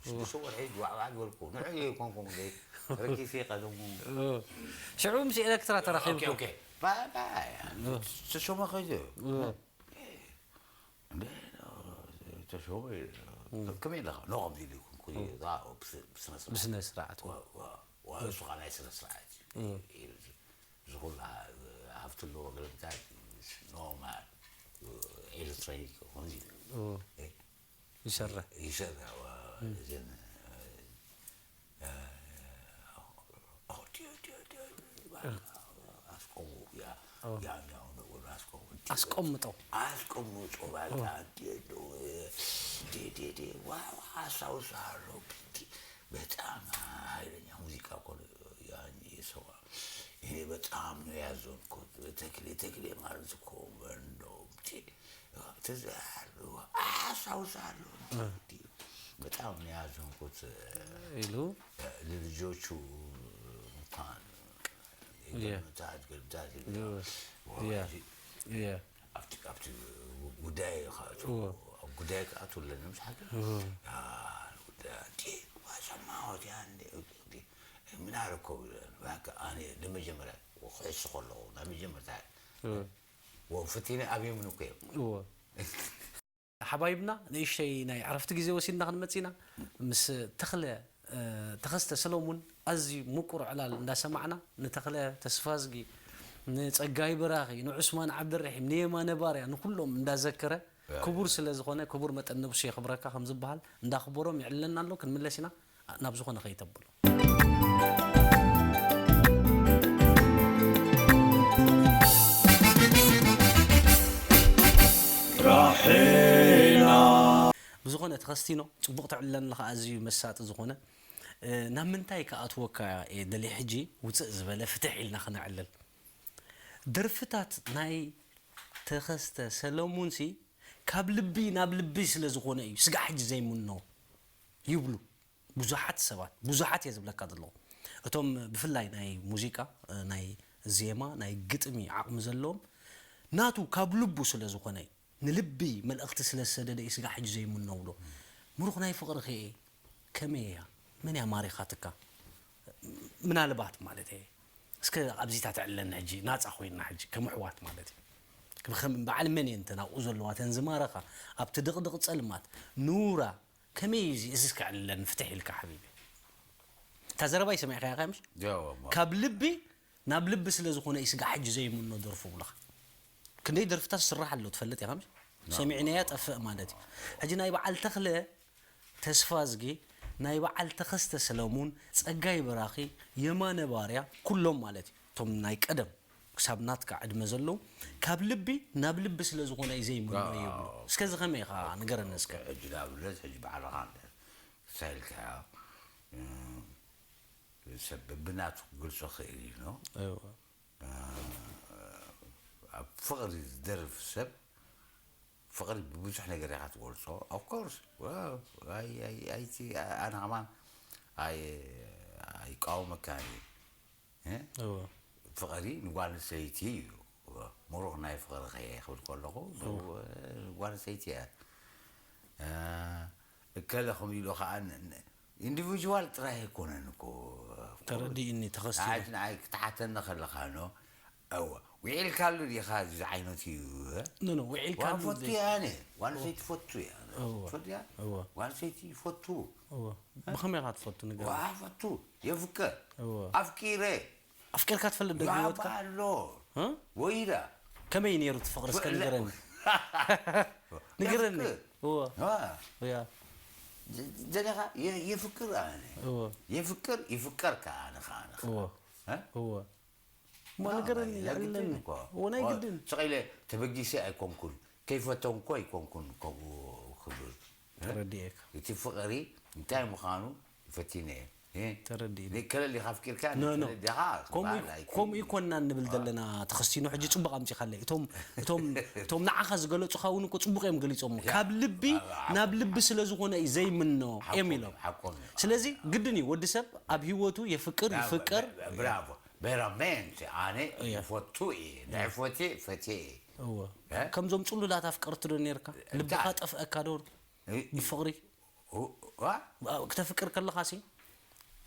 ሽዱሽተ ወርሒ ዋዕዋዕ ዝበልኩ ንዑ ይኮንኩም ረኪሲ ቀደሙ ሽዑ ምስ ኤለክትራ ተራኺብኩም ተሾመ ከይደ ተሾመ ከመይ ኢለ ኖ ከምዚ ኢለ ይኮንኩ ብስነ ስርዓት ብስነ ስርዓት እሱ ከዓ ናይ ስነ ስርዓት እዩ ዝኹላ ሃብቲ ኣለዎ ገለምታት ኖማል ኤሌክትሮኒክ ከምዚ ይሰርሕ ይሰርሕ እዘን ኣስቆሙ ያኛው ነገር ኣስቆሙ ኣስቆምጦ ኣስቆምጦ ባልታ ዴዶ ዴዴዴ ዋው ኣስታውሳለሁ ብቲ በጣም ኃይለኛ ሙዚቃ እኮ ነው ያኔ ሰው እኔ በጣም ነው ያዘንኩት። ተክሌ ተክሌ ማለት እኮ እንደው ትዝ ያለው አስታውሳለሁ። በጣም ነው ያዘንኩት። ኢሉ ለልጆቹ እንኳን Yeah. ገልምታት ገልምታት Yeah. Yeah. ኣብቲ ኣብቲ ጉዳይ ክኣቱ ኣብ ጉዳይ ክኣቱ ኣለና ምስ ሓደ ጉዳይ ሰማዖት ያ ምን ኣረከቡ ኣነ ንመጀመርያ ክሕሱ ከለኹ ናይ መጀመርታ ወፍቲነ ኣብዮም ንኮ እዮም እዎ ሓባይብና ንእሽተይ ናይ ዕረፍቲ ግዜ ወሲድና ክንመጽእ ኢና ምስ ተኽለ ተኸስተ ሰሎሙን ኣዝዩ ምቁር ዕላል እንዳሰማዕና ንተኽለ ተስፋዝጊ ንጸጋይ በራኺ ንዑስማን ዓብደረሒም ንየማነ ባርያ ንኩሎም እንዳዘከረ ክቡር ስለ ዝኾነ ክቡር መጠን ነብሱ የኽብረካ ከም ዝበሃል እንዳኽበሮም ይዕለና ኣሎ ክንምለስ ኢና ናብ ዝኾነ ከይተብሎ ራሒና ብዝኾነ ተኸስቲኖ ጽቡቕ ተዕልለና ኣለኻ ኣዝዩ መሳጢ ዝኾነ ናብ ምንታይ ክኣትወካ እየ ደልየ ሕጂ ውፅእ ዝበለ ፍትሕ ኢልና ክነዕልል ደርፍታት ናይ ተኸስተ ሰለሙንሲ ካብ ልቢ ናብ ልቢ ስለ ዝኾነ እዩ ስጋዕ ሕጂ ዘይምኖ ይብሉ ብዙሓት ሰባት ብዙሓት እየ ዝብለካ ዘለኹ እቶም ብፍላይ ናይ ሙዚቃ ናይ ዜማ ናይ ግጥሚ ዓቕሚ ዘለዎም ናቱ ካብ ልቡ ስለ ዝኾነ እዩ ንልቢ መልእኽቲ ስለ ዝሰደደ እዩ ስጋ ሕጂ ዘይምኖ ብሎ ምሩኽ ናይ ፍቕሪ ከ ከመይ እያ መን እያ ማሪኻትካ ምናልባት ማለት እየ እስከ ኣብዚታ ተዕለኒ ሕጂ ናፃ ኮይና ሕጂ ከም ኣሕዋት ማለት እዩ ከም በዓል መን እየን ተን ኣብኡ ዘለዋ ተን ዝማረኻ ኣብቲ ድቕድቕ ፀልማት ኑራ ከመይ እዩ እዚ እዚ ከዕልለን ፍትሕ ኢልካ ሓቢቢ እታ ዘረባይ ሰሚዕካያ ካምሽ ካብ ልቢ ናብ ልቢ ስለ ዝኾነ እዩ ስጋ ሕጂ ዘይምኖ ደርፉ ብለኻ ክንደይ ደርፍታት ዝስራሕ ኣሎ ትፈልጥ ኢኻ ምሽ ሰሚዕናያ ጠፍእ ማለት እዩ። ሕጂ ናይ በዓል ተኽለ ተስፋዝጊ፣ ናይ በዓል ተኸስተ ሰለሙን፣ ጸጋይ በራኺ፣ የማነ ባርያ፣ ኩሎም ማለት እዩ። እቶም ናይ ቀደም ክሳብ ናትካ ዕድመ ዘለዉ፣ ካብ ልቢ ናብ ልቢ ስለ ዝኾነ እዩ ዘይምኖ ይብሉ። እስከ እዚ ከመይ ኢኻ ንገረኒ እስከ። ሕጂ ንኣብነት ሕጂ ባዕልኻ እንተ ሳይልካ፣ እ፣ ሰብ ብናቱ ክገልጾ ክእል እዩ፣ ኖ? እወ። ኣብ ፍቕሪ ዝደርፍ ሰብ፣ ፍቕሪ ብብዙሕ ነገር ኢኻ ትገልጾ። Of course፣ ኣይ ኣይ ኣይቲ ኣነ ከማን ኣይ ኣይቃወመካ እየ። እ? እወ። ፍቕሪ ንጓል ኣንስተይቲ እዩ። ምሩኽ ናይ ፍቕሪ ከየ ክብል ከለኹ፣ እወ። ንጓል ኣንስተይቲ እያ። እ፣ እከለ ከምኡ ኢሉ ከኣ ን-፣ ን-፣ ኢንዲቪጁዋል ጥራይ ኣይኮነን እኮ። ተረዲእኒ፣ ተኸስቲ። ንዓይ፣ ንዓይ ክትሓተኒ ከለኻ፣ ኖ፣ እወ፣ ውዒልካሉ ዲኻ እዚ ዓይነት እዩ፣ እ? ኖ፣ ኖ፣ ውዒልካሉ ዋ፣ ፈቱ ደ- እያ፣ ኣነ። ጓል ኣንስተይቲ ፈቱ እያ። እወ። ትፈቱ እያ? እወ። ጓል ኣንስተይቲ ፈቱ። እወ። ብኸመይ ኢኻ ትፈቱ፣ ንገረኒ? ዋ፣ ፈቱ። የፍቅር። እወ። ኣፍቂረ። ኣፍቂርካ ትፈልጥ ዶ ዋ፣ ህይወትካ? ኣሎ። እ? ወይዳ። ከመይ ነይሩ እቲ ፍቕሪ እስከ ለ- ንገረኒ። ንገረኒ። የፍቅር። እወ። ዋ። እያ። ደ-፣ ደለኻ የ-፣ የፍቅር ኣነ። እወ። የፍቅር፣ ይፍቀር ከኣ ኣነ ከኣ፣ ኣነ ከኣ። እወ። እ? እወ። እሞ ዋ፣ ንገረኒ፣ ናይ ግድን የዕልለኒ። እኮ። እወ፣ ናይ ዋ፣ ግድን። ስቕ ኢለ ተበጊሰ ኣይኮንኩን። ከይፈተንኩ ኣይኮንኩን ከምኡ ክብል። እ? ተረዲኤካ። እቲ ፍቕሪ እንታይ ምዃኑ ፈቲነ እየ። እ? ተረዲእኒ። ንከለል ኢኻ ኣፍቂርካ፣ ኖ፣ ኖ። ንከለል ዲኻ ከምኡ ክበሃል ኣይክእልን። ከምኡ ይኮንና እንብል ዘለና ተኸስቲኖ፣ ሕጂ ጽቡቕ ኣምጺኻለይ። እቶም፣ እቶም፣ እቶም ንዓኻ ዝገለጹኻ እውን እኮ ጽቡቕ እዮም ገሊጾሞ። ያ። ካብ ልቢ ኣብ፣ ኣብ፣ ናብ ልቢ ስለ ዝኾነ እዩ ዘይምኖ እዮም ሓቆም ኢሎም። እዮም፣ ሓቆም እዮም። ስለዚ ግድን እዩ፣ ወዲ ሰብ ኣብ ህይወቱ የፍቅር፣ ናብ፣ ይፍቀር። ብ-፣ ብራቮ። ቬራሜንት፣ ኣነ እያ። ይፈቱ እየ። ንዕፈቴ ፈቴ እየ። እወ። እ? ከምዞም ጽሉላት ኣፍቀርቲ ዶ ነርካ? እንታይ? ልብኻ ጠፍአካ ዶ? እ-፣ ብፍቕሪ? ው-፣ ዋ? ኣብ፣ ክተፍቅር ከለኻሲ?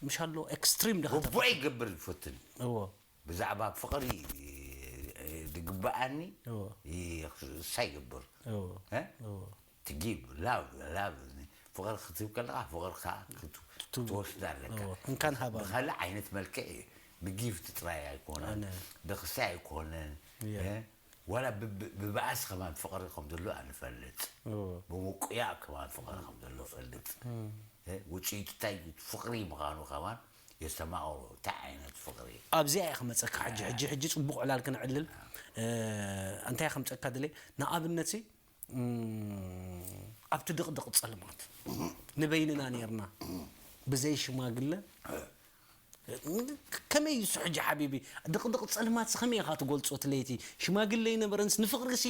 ምሽ ኣሎ ኤክስትሪም ዲኻ ጉቡእ ተፍቅር? ይገብር ይፈትን። እወ። ብዛዕባ ፍቕሪ፣ እ፣ ዝግበኣኒ እወ። ይ-፣ እሳ ይገብር። እወ። እ? እወ። ትጊብ፣ ላቭ፣ ላቭ፣ ፍቕሪ ክትህብ ከለኻ ፍቕርካ ክት-፣ ትህብ። ክትወስድ ኣለካ። እወ። እንካን ሃባን። ብኻልእ ዓይነት መልክዕ እዩ። ብጊፍት ጥራይ ኣይኮነን። ኣነ። ብክሳይ ኣይኮነን። እያ። እ? ዋላ ብ-፣ ብ-፣ ብባእሲ ከማን ፍቕሪ ከም ዘሎ ኣነ እፈልጥ። እወ። ብምቁያእ ከማን ፍቕሪ ከም ዘሎ እፈልጥ። እም። እ? ውጽኢቱ እንታይ እዩ? ፍቕሪ ምዃኑ ከማን የስተማቕሮ። እንታይ ዓይነት ፍቕሪ? ኣብዚኣ እየ ክመጸካ ሕጂ፣ ሕጂ፣ ሕጂ ጽቡቕ ዕላል ክነዕልል። እ፣ እንታይ እየ ከምጸካ ድሌ? ንኣብነትሲ፣ እም፣ ኣብቲ ድቕድቕ ጸልማት ንበይንና ኔርና፣ ብዘይ ሽማግለ። ከመይ እዩ እሱ ሕጂ ሓቢቢ? ድቕድቕ ጸልማትሲ ከመይ ኢኻ ትገልጾ? እቲ ለይቲ ሽማግለ ኣይነበረንስ፣ ንፍቕሪሲ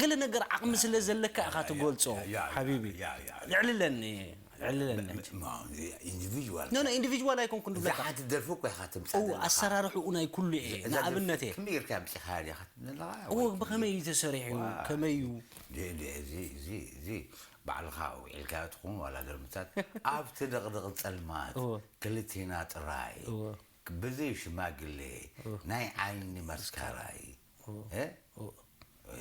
ገለ ነገር ዓቕሚ ስለ ዘለካ ኢኻ ትገልጾ፣ ያ፣ ያ፣ ያ፣ ሓቢቢ። ያ፣ ያ፣ ያ። የዕልለኒ፣ የዕልለኒ ሕጂ። ማ-፣ ኢንዲቪጁዋል። ኖ፣ ኖ፣ ኢንዲቪጁዋል ኣይኮንኩን እዛ ዝብለካ። ሓንቲ ደርፊ እኮ ኢኻ ተምጻእ እው፣ ዘለኻ። ኣሰራርሕኡ ናይ ኩሉ እየ። እዛ ደርፊ ንኣብነት እየ። ከመይ ጌርካ ኣምጺኻያ ዲኻ ትብል ዘለኻ? እዎ፣ ወይ ብኸመይ እዩ ተሰሪሑ? ዋ። ከመይ እዩ? ደ-፣ ደ-፣ እዚ፣ እዚ፣ እዚ ባዕልኻ ውዒልካዮ ትኹን ዋላ ደርምታት ኣብቲ ድቕድቕ ጸልማት እዎ። ክልቴና ጥራይ እዎ። ብዘይ ሽማግሌ እዎ። ናይ ዓይኒ መስከራይ። እዎ። እ? እዎ። እ።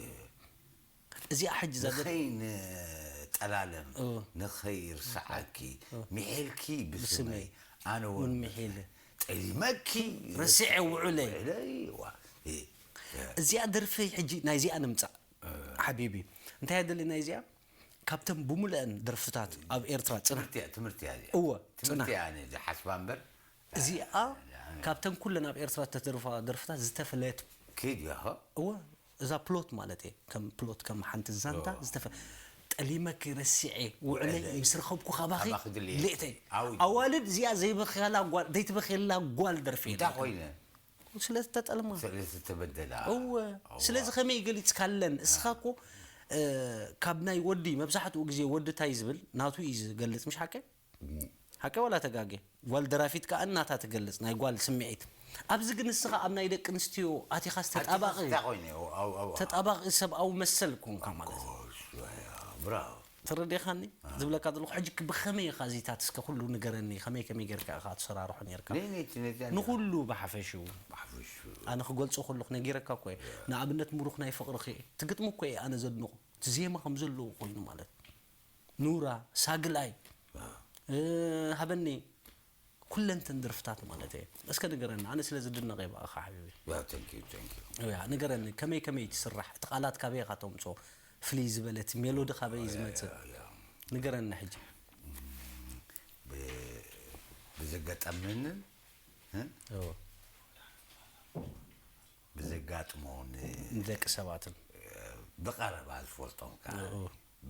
እዚኣ ሕጂ እዛ ገ- ንኸይንጠላለም፣ እዎ። ንኸይርስዓኪ፣ እዎ። ሚሒልኪ ብስመይ፣ ብስመይ። ኣነ እውን እውን ሚሒለ። ጠሊመኪ ረሲዐ ውዕለይ። ውዕለይ፣ ዋ። እ። እዚኣ ደርፊ ሕጂ ናይዚኣ ንምጻእ። እ። ሓቢቢ። እንታይ እያ ደሊ ናይዚኣ? ካብተን ብምሉአን ደርፍታት ኣብ ኤርትራ ጽናሕ። ትምህርቲ እያ፣ ትምህርቲ እያ እዚኣ። እወ፣ ትምህርቲ ጽናሕ። እያ፣ ኣነ ዝሓስባ እምበር። እዚኣ እ፣ እ። ካብተን ኩለን ኣብ ኤርትራ እተደርፋ ደርፍታት ዝተፈለየት። ኪድ እያ፣ ኸ? እወ፣ እዛ ፕሎት ማለት እየ። ከም ፕሎት፣ ከም ሓንቲ ዛንታ እወ። ዝተፈ-፣ ጠሊመኪ ረሲዐ ውዕለይ እ፣ ምስ ረኸብኩ ካባኺ ካባኺ ድሌት። ድሌተይ። ኣው-፣ ኣዋልድ እዚኣ ዘይበኽያላ ጓል፣ ዘይትበኽየላ ጓል ደርፊ እንታይ የለን። ኮይነ? ስለ ዝተጠልማ። ስለ ዝተበደላ። እወ። እዋ። ስለዚ ከመይ ገሊጽካለን? እስኻ እኮ፣ እ፣ ካብ ናይ ወዲ፣ መብዛሕትኡ ግዜ ወዲ እንታይ ዝብል? ናቱ እዩ ዝገልጽ፣ ምሽ ሓቀይ? እም። ሓቀይ ዋላ ተጋጌ? ጓል ደራፊት ከኣ እናታ ትገልጽ፣ ናይ ጓል ስምዒት። ኣብዚ ግን እስኻ ኣብ ናይ ደቂ ኣንስትዮ ኣቲኻስ ተጣባቒ፣ ኣቲኻስ እንታይ ኮይነ? ኣው፣ ኣው፣ ኣው። ተጣባቒ ሰብኣዊ መሰል ኮንካ ማለት እዩ። ጎሽ፣ ያ፣ ብራቮ። ተረዲኻኒ? ኣሃ። ዝብለካ ዘለኹ፣ ሕጂ ክ-፣ ብኸመይ ኢኻ እዚታት እስከ ኩሉ ንገረኒ፣ ከመይ ከመይ ጌርካ ኢኻ ትሰራርሖ ኔርካ? ነይ፣ ነይ፣ ነይ፣ ነይ። ንኹሉ ብሓፈሽኡ። ብሓፈሽኡ። ኣነ ክገልጾ ከለኹ ነጊረካ እኮ እየ። ያ። ንኣብነት ምሩኽ ናይ ፍቕርኺ፣ እቲ ግጥሚ እኮ እየ ኣነ ዘድንቖ። እቲ ዜማ ከም ዘለዎ ኮይኑ ማለት። ኑራ፣ ሳግላይ፣ ኣሃ። እ፣ ሃበኒ፣ ኩለንተን ደርፍታት ማለት እየ። እስከ ንገረኒ፣ ኣነ ስለ ዝድነቕ እየ ብኣኻ ሓቢቢ። ያ፣ thank you፣ thank you። ያ፣ ንገረኒ፣ ከመይ ከመይ ትስራሕ? እቲ ቃላት ካበይ ኢኻ ተምጽኦ? ፍልይ ዝበለት ሜሎዲ ካበይ እዩ ዝመጽእ? ንገረና ሕጂ። ብዘጋጠመንን ብዘጋጥሞን ንደቂ ሰባትን ብቐረባ ዝፈልጦም ከዓ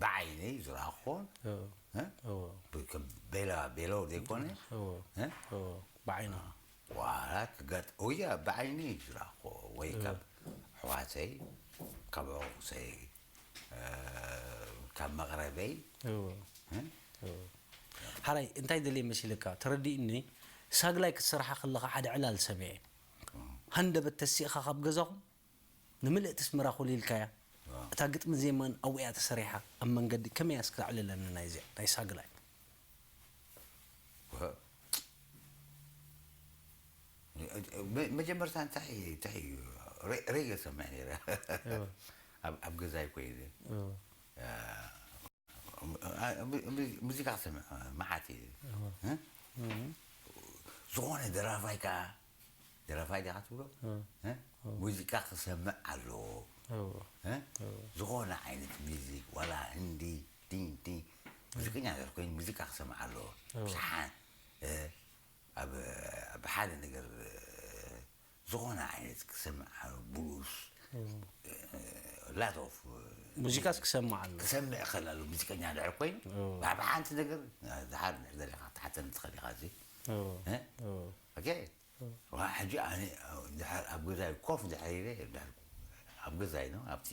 ብዓይነይ ዝረኣኹን ቤላ ቤሎ ዘይኮነ ብዓይና ዋላ ክገጥ እያ ብዓይነይ ዝረኣኹ ወይ ካብ ኣሕዋተይ ካብ ዕቑሰይ ካብ መቕረበይ ሓራይ እንታይ ደልየ መሲልካ ተረዲእኒ። ሳግላይ ክትሰርሓ ከለኻ ሓደ ዕላል ሰሚዐ ሃንደበት ተሲእኻ ካብ ገዛኹም ንምልእቲ ኣስመራ ኮሊልካያ። እታ ግጥሚ ዜማን ኣብኡ እያ ተሰሪሓ። ኣብ መንገዲ ከመይ እያ እስኪ ኣዕልለኒ ናይዚኣ ናይ ሳግላይ። መጀመርታ እንታይ እንታይ እዩ ሬገ ሰምዕ ነረ ኣብ ገዛይ ኮይነ ሙዚቃ ክሰምዕ መዓት እየ ዝኾነ ደራፋይ ከዓ ደራፋይ ዲኻ ትብሎ ሙዚቃ ክሰምዕ ኣለዎ ዝኾነ ዓይነት ሚዚክ ዋላ ህንዲ ዲንቲ ሙዚቀኛ ኮይኑ ሙዚቃ ክሰምዕ ኣለዎ ብሰሓን ኣብ ሓደ ነገር ዝኾነ ዓይነት ክሰምዕ ኣሎ ብሉስ ላት ኦፍ ሙዚቃስ ክሰምዕ ኣሎ ክሰምዕ ይኽእል ኣሎ ሙዚቀኛ ድሕር ኮይኑ ብሓንቲ ነገር ድሓር ዘለካ ትሓተኒ ትኽእል ኢኻ እዚ ሕጂ ኣነ ድሓር ኣብ ገዛይ ኮፍ ድሕር ኢለ ኣብ ገዛይ ነው ኣብቲ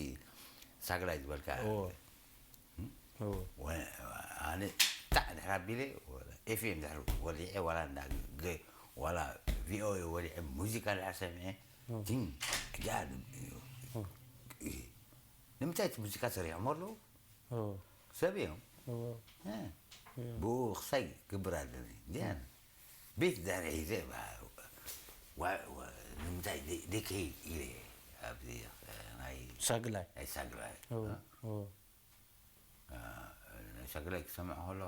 ሳግላይ ዝበልካ ኣነ ጣዕ ድሕር ኣቢለ ኤፍኤም ድሕር ወሊዐ ዋላ እንዳ ዋላ ቪኦኤ ወሊዐ ሙዚቃ ድሕር ሰሚዐ ግን ጋድም እዩ ንምንታይ እቲ ሙዚቃ ሰሪሖም ኣለዉ ሰብ እዮም ብኡ ክሳይ ክገብር ኣለኒ እንዲያን ቤት ድሕሪ ሒዘ ንምንታይ ደከይ ኢለ ኣብዚ ናይ ሳግላይ ናይ ሳግላይ ናይ ሳግላይ ክሰምዕ ከሎ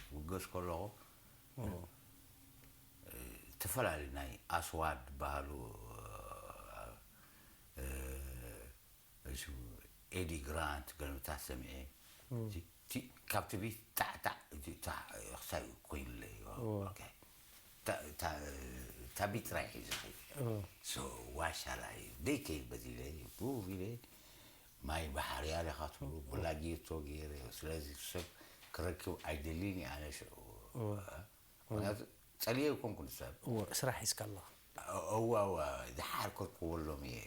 ክውገስ ከለኹ ዝተፈላለዩ ናይ ኣስዋድ ዝበሃሉ ኤዲ ግራንት ገለምታት ሰሚዐ ካብቲ ቢት ታዕታዕ ክሳይ ኮይኑለይ ታቢት ጥራይ ሒዘ ዋሻ ላይ ደይከይድ በዚለ ቡብ ኢለ ማይ ባሕሪ ኣለ ካትብሉ ብላጌቶ ገይረ ስለዚ ሰብ ክረክብ ኣይደልን ኣነ ሽዑ ምክንያቱ ጸልየ ይኮንኩ ንሰብ እወ ስራሕ ሒዝካ ኣለኻ እዋ እዋ ድሓር ከርከበሎም እየ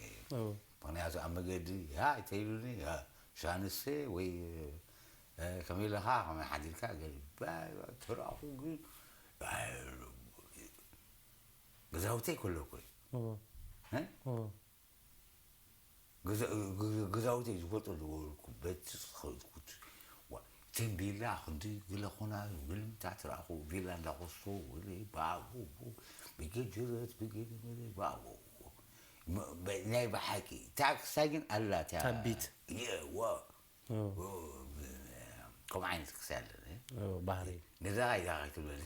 ምክንያቱ ኣብ መገዲ ሃ ይተይሉኒ ሻንሰ ወይ ከመይ ኢለኻ ከመይ ሓዲርካ ገ ተረኣኹ ግን ገዛውተይ ከለኩ ገዛውተይ ዝወጡ ዝወልኩ በቲ ዝኸድኩት እተን ቢላ ክንዲ ግለ ኮና ግልምታት ረኣኹ ቢላ እንዳኸሶ ወለ ባቡ ብገጀረት ብገለ ባቡ ናይ ብሓቂ ታክሳ ግን ኣላ ታቢት ከምኡ ዓይነት ክሳይ ኣለኒ ባህሪ ነዳቓይ ዳቓይ ትብለኒ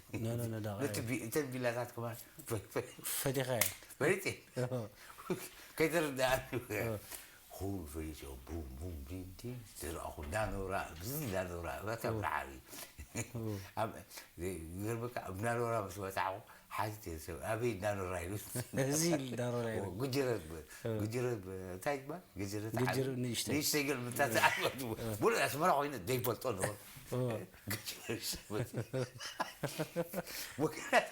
ነዳቓ እተን ቢላታት ከማን ፈቲኻ ፈሊጥ ከይተረዳእኒ ኩሉ ፈሊጥ ቡም ቡም ዲን ዲን ዝረኣኹ እንዳኖራ ብዚ እንዳኖራ በተብርዓሪ ይገርመካ ኣብ እንዳኖራ ምስ በታዕኹ ሓቲተ ሰብ ኣበይ እንዳኖራ ኢሉ እዚ እንዳኖራ ኢሉ ጉጅረት ጉጅረት እንታይ ይባል ጉጅረት ጉጅር ንእሽተይ ንእሽተይ ገል ምታት ዝዓበቱ ሙሉእ ኣስመራ ኮይኑ ዘይፈልጦ ነበሩ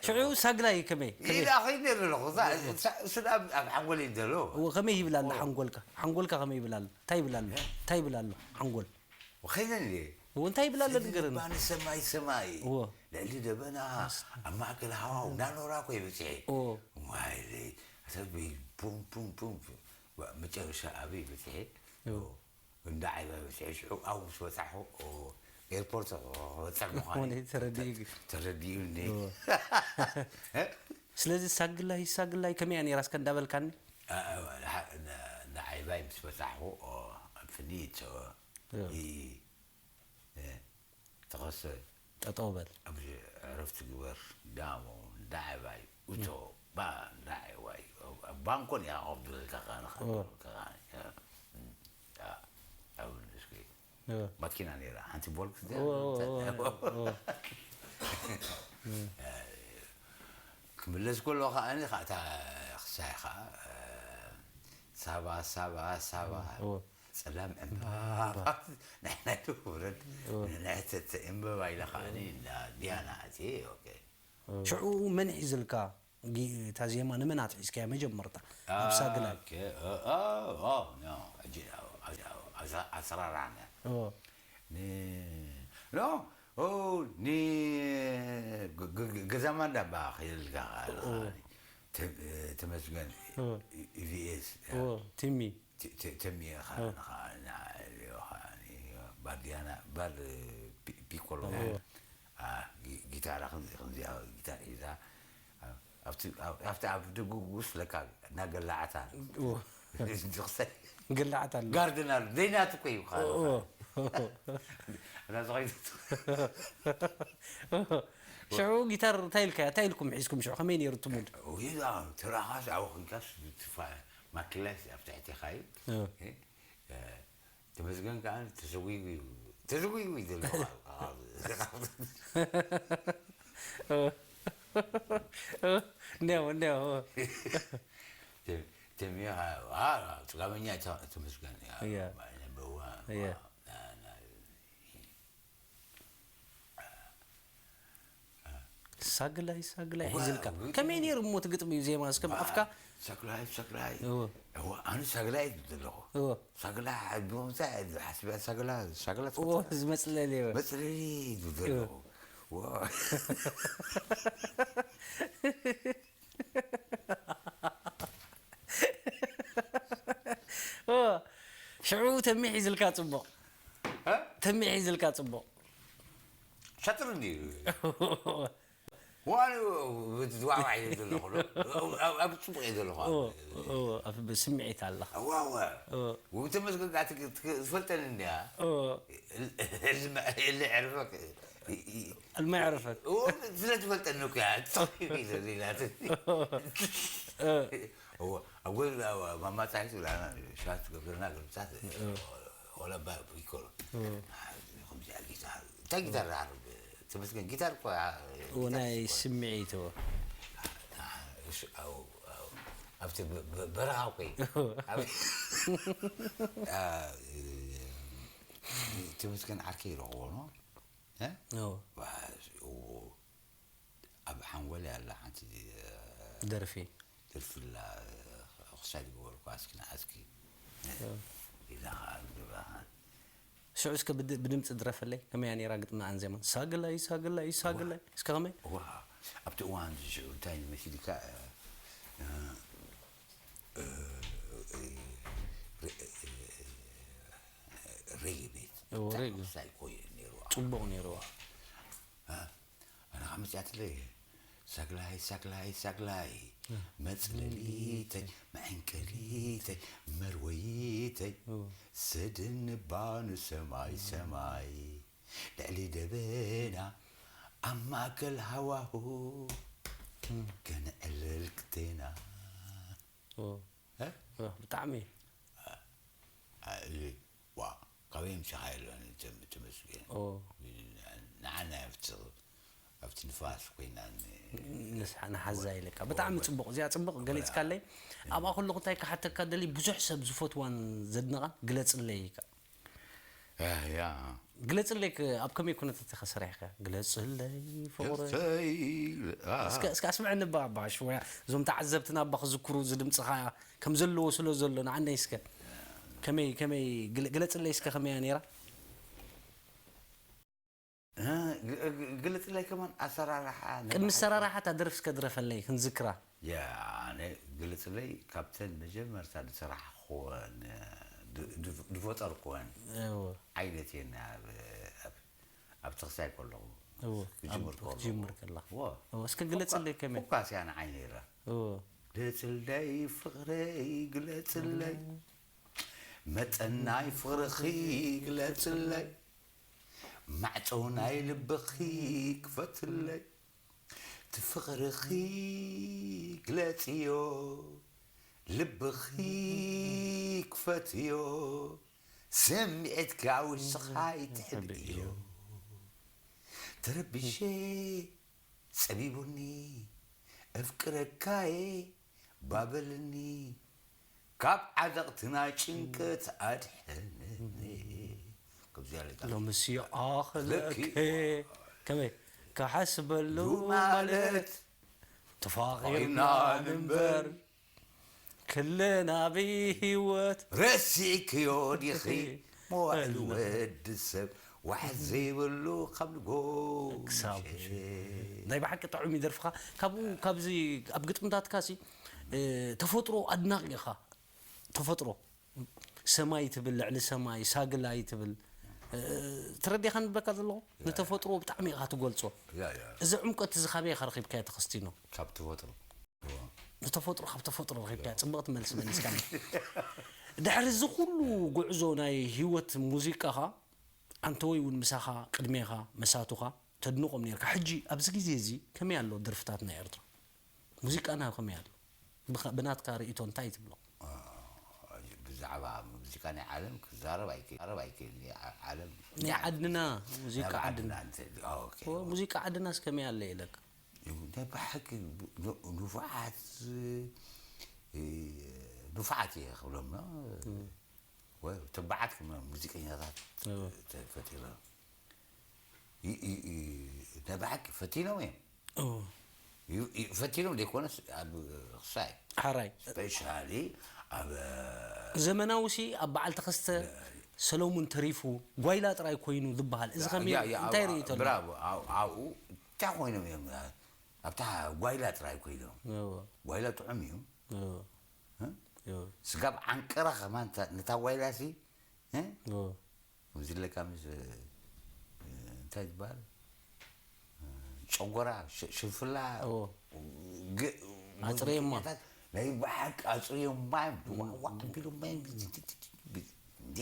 ሽዑ ሳግላይ ከመይ ኢላ ኸይድ ነረ ኣለኹ ስለ ኣብ ሓንጎለይ ዘሎ ከመይ ይብል ኣሎ ሓንጎልካ ሓንጎልካ ከመይ ይብል ኣሎ እንታይ ይብል ኣሎ እንታይ ይብል ኣሎ ሓንጎል ወኸይደን እየ እንታይ ይብል ኣሎ ንገረኒ ባን ሰማይ ሰማይ እዎ ልዕሊ ደበና ኣብ ማእከል ሃዋው እንዳኖራ ኮ ይበፅሐ እዎ ዋይለይ ሰብ ቡም ቡም ቡም መጨረሻ ኣበይ በፅሐ እንዳ ዓይባ በፅሐ ሽዑ ኣብኡ ምስ በፃሑ ኤርፖርት ክበፅሕ ምዃኑ ተረዲኡ ተረዲኡኒ ስለዚ ሳግላይ ሳግላይ ከመይ እያ ነይራ እስከ እንዳበልካኒ ንዓይባይ ምስ በፃሕኹ ፍኒት ተኸሰ ጠጠው በል ኣብዚ ዕረፍቲ ግበር ዳሞ እንዳዓይባይ እቶ ባ እንዳዓይባይ ባንኮን እያ ከብዱ ዝልካ እወ። ማኪና ነይራ ሓንቲ ቮልክስ እወ፣ እወ፣ እወ፣ እወ። ክምለስ ከሎ ከዓኒ ከኣታ ክሳይ ከዓ ሳባ ሳባ ሳባ እወ። ጸላም ዕምባባ ንሕናይ ውረድ ንሕተተ ዕምበባ ኢለ ከዓኒ እንዳ ዲያና ኣትየ ኦኬ ሽዑ መን ሒዝልካ ጊ- እታ ዜማ ንመን ኣትሒዝካያ መጀመርታ ኣብ ሳግላ ኦኬ፣ ኦ፣ ኦ፣ ኦ፣ ኖ፣ ሕጂ፣ ኦ፣ ኦ፣ ኦ፣ ኣሰ- ኣሰራርሓ ነ- እዎ ን ኖ ኦ ኒ ግ- ግ- ግ- ገዛ ማንዳ ባ ክልልካ ተመስገን ኦ። ኢቪኤስ እዎ ቲሚ ተሚኻ ባርዲያና ባር ፒኮሎ ጊታራ ከምዚኣ ጊታር ሒዛ ኣብቲ ኣብ ደጉጉስ ለካ እናገላዓታ ገላዓት ኣሎ ጋርድን ኣሎ ዘይናቱ እኮ እዩ ሽዑ ጊታር እንታይ ኢልካ እንታይ ኢልኩም ሒዝኩም ሽዑ ከመይ ነይሩ ትሙድ ተራኻስ ኣወኺልካስ ትፋ ማኪላስ ኣብ ትሕቲ ኻዩ ተመስገን ከዓ ተሰዊጉ እዩ ተሰዊጉ እዩ ዘሎ እንዲያው እንዲያው ተሚያ ጥጋበኛ ተመስገን እያ። በዋ እያ። ሳግላይ ሳግላይ ሒዝልካ ከመይ ነይሩ እሞ እቲ ግጥሚ እዩ ዜማ እስከ ኣፍካ ሰክላይ ሰክላይ እወ። እወ፣ ኣነ ሰግላይ እዩ ዘለኹ እወ ሰግላ ብምንታይ ሓስቢያ ሰግላ ሰግላ እዎ ዝመፅለል እየ መፅለሊ እዩ ዘለኹ እወ። እዎ። ሽዑ ተሚ ሒዝልካ ፅቡቕ እ? ተሚ ሒዝልካ ፅቡቕ ሸጥር እንድዩ ዋን ዝዋዕዋዕ እየ ዘለኹ ዶ? ኣብ- ኣብ- ኣብ ፅቡቅ እየ ዘለኹ ኣብ- እዎ፣ ኣብ ስምዒት ኣለኻ ዋወ ውብተ መስገጋ ዝፈልጠን እንዲያ እዎ፣ ልዕርፈክ እልማ የዕርፈክ ስለ ትፈልጠኒ እኮ እያ ትፅሒፍ እዩ ዘሪላት ኣብ ጎ ማማፃሒት ብላና ሻት ገብረና ግርምታት ወላ ይኮሎ ከምዚኣ ጊታር እንታይ ጊታር ዳሓር ተመስገን ጊታር እኮ እዎ፣ ናይ ስምዒት እዎ። ኣብቲ በረኻ እኮ ተመስገን ዓርከይ ይረኽቦ ነው እዎ። ኣብ ሓንጎል ኣላ ሓንቲ ደርፊ ደርፍላ ክሳድ ይገበርኩ ኣስኪ ንዓስኪ ኢላ ከዓ ዝገብራኻ ሽዑ እስከ ብድ- ብድምፂ ድረፈለይ ከመያ ነይራ ግጥሚ ኣን ዜማን ሳግላይ ሳግላይ ሳግላይ እስከ ከመይ ዋ ኣብቲ እዋን ሽዑ እንታይ መሲልካ ሬጌ ቤት እዎ፣ ሬጌ። ሳይ ኮየ ነይሩ ፅቡቕ ነይርዋ ኣነ ከዓ መፅያትለይ ሳግላይ ሳግላይ ሳግላይ መፅለሊተይ መዐንቀሊተይ መርወይተይ ሰደንባ ንሰማይ ሰማይ ልዕሊ ደበና ኣብ ማእከል ሃዋሁ ከነዕልል ክቴና ብጣዕሚ ዋ ካበይ ምሻኻ የለን ተመስገን ንዓና ኣብቲ ኣብቲ ንፋስ ኮይና ንሓዛ ኢለካ ብጣዕሚ ፅቡቕ እዚኣ ፅቡቕ ገሊፅካለይ ኣብኣ ከለኹ እንታይ ክሓተካ ደሊ ብዙሕ ሰብ ዝፈትዋን ዘድንቓን ግለፅለይ ኢልካ ያ ግለፅለይ ክ- ኣብ ከመይ ኩነታት ኢኻ ሰሪሕካ ግለፅለይ ፍቕሪ ተይ እስከ እስከ ኣስምዐኒ እባ ኣባ ሽወያ እዞም ተዓዘብትና እባ ክዝክሩ እዚ ድምፅኻ ከም ዘለዎ ስለ ዘሎ ንዓነይ እስከ ከመይ ከመይ ግለ- ግለፅለይ እስከ ከመያ ነይራ ግለፅለይ ከማን ኣሰራርሓ ቅድሚ ሰራርሓ እታ ደርፊ እስከ ድረፈለይ ክንዝክራ ያ ኣነ ግለፅለይ ካብተን መጀመርታ ዝሰራሕክወን ዝፈጠርክወን እወ። ዓይነት እየን ኣብ- ኣብ- ኣብ ተኽሳይ ከለኹ እወ። ክጅምር ኣብ- ከለኹ ክጅምር ከለኻ። እወ። እወ፣ እስከ ግለፅለይ ከመይ ፉካስ እያ ንዓይ ነይራ እወ። ግለፅለይ ፍቕረይ ግለፅለይ መጠን ናይ ፍቕርኺ ግለፅለይ ማዕፀው ናይ ልብኺ ክፈትለይ ትፍቕርኺ ግለፅዮ ልብኺ ክፈትዮ ስምዒትካ ውስኻ ይትሕብ እዩ። ተረቢሸ ጸቢቡኒ፣ እፍቅረካየ ባበልኒ፣ ካብ ዓዘቕትና ጭንቀት ኣድሕነኒ። ከምዚኣ ለካ ሎምስ ይኣኽለኪ። ለኪ። ከመይ ክሓስበሉ ዩ ማለት ማለት ተፋቒርና ተፋቒርና ንንበር። ንንበር። ክልና ብህይወት ረሲዕክዮ ዲኺ መዋእል ወዲ ሰብ ዋሕስ ዘይብሉ ካብ ንጎ ክሳብ ምሸት። ናይ ብሓቂ ጥዑም እዩ ደርፍኻ። ካብኡ ካብዚ ኣብ ግጥምታትካ ሲ እ፣ ተፈጥሮ ኣድናቂ ኢኻ። ተፈጥሮ ሰማይ ትብል፣ ልዕሊ ሰማይ ሳግላይ ትብል፣ እ፣ ተረዲኻ ንብለካ ዘለኹ ንተፈጥሮ ብጣዕሚ ኢኻ ትገልጾ። ያ፣ ያ። እዚ ዕምቆት እዚ ካበይ ኢኻ ረኺብካዮ ተኸስቲኖ? ካብ ተፈጥሮ። ንተፈጥሮ ካብ ተፈጥሮ ረኺብካዮ። ጽብቕቲ መልሲ መሊስካኒ። ድሕሪ እዚ ኩሉ ጉዕዞ ናይ ህይወት ሙዚቃኻ ኣንተወይ እውን ምሳኻ ቅድሜኻ መሳቱኻ ተድንቖም ነርካ። ሕጂ ኣብዚ ግዜ እዚ ከመይ ኣሎ ደርፍታት ናይ ኤርትራ? ሙዚቃና ከመይ ኣሎ? ብኻ-፣ ብናትካ ርእይቶ እንታይ ትብሎ? አ፣ ብዛዕባ ሙዚቃ ናይ ዓለም ክዛረብ ኣይክእል፣ ክዛረብ ኣይክእል። ናይ ዓ-፣ ዓለም ናይ ዓድና ሙዚቃ ናይ ዓድና ዓድና። እንተ-፣ አ፣ ኦኬ። ኦ፣ ሙዚቃ ዓድናስ ከመይ ኣሎ ኢለካ? ናይ ብሓቂ ኑ-፣ ንፉዓት፣ እ፣ ንፉዓት እየ ክብሎም፣ እ። ወይ ተባዓት ከም ሙዚቀኛታት እዎ። ተፈጢሮም። ይ-፣ ይ-፣ ይ-፣ ናይ ብሓቂ ፈቲኖም እዮም። እዎ። ዩ-፣ ዩ-፣ ፈቲኖም ዘይኮነስ ኣብ ክሳይ ሓራይ። ስፔሻሊ ኣብ ዘመናዊ ሲ ኣብ በዓል ተኸስተ ሰሎሙን ተሪፉ ጓይላ ጥራይ ኮይኑ ዝበሃል። እዚ ከመይ ያ፣ ያ፣ እንታይ ኣብ-፣ ርእይቶ ኣሎ? ብራቮ፣ ኣብ-፣ ኣብኡ እንታይ ኮይኖም እዮም? ኣብታ ጓይላ ጥራይ ኮይኖም። እዎ። ጓይላ ጥዑም እዩ። እዎ። እ? እዎ። ስጋብ ዓንቀራ ከማን ታ-፣ ነታ ጓይላ ሲ፣ እ? እዎ። ከምዚ ኢለካ ምስ፣ እ፣ እንታይ ዝበሃል? እ፣ ጨጎራ፣ ሽ-፣ ሽንፍላ፣ እዎ። ግ-፣ ኣጽርየማ። ሙዚቀኛታት ናይ ብሓቂ ኣጽርዮማ እዮም። ዋዕ፣ ዋዕ ኣቢሎማ እዮም። እንዴ፣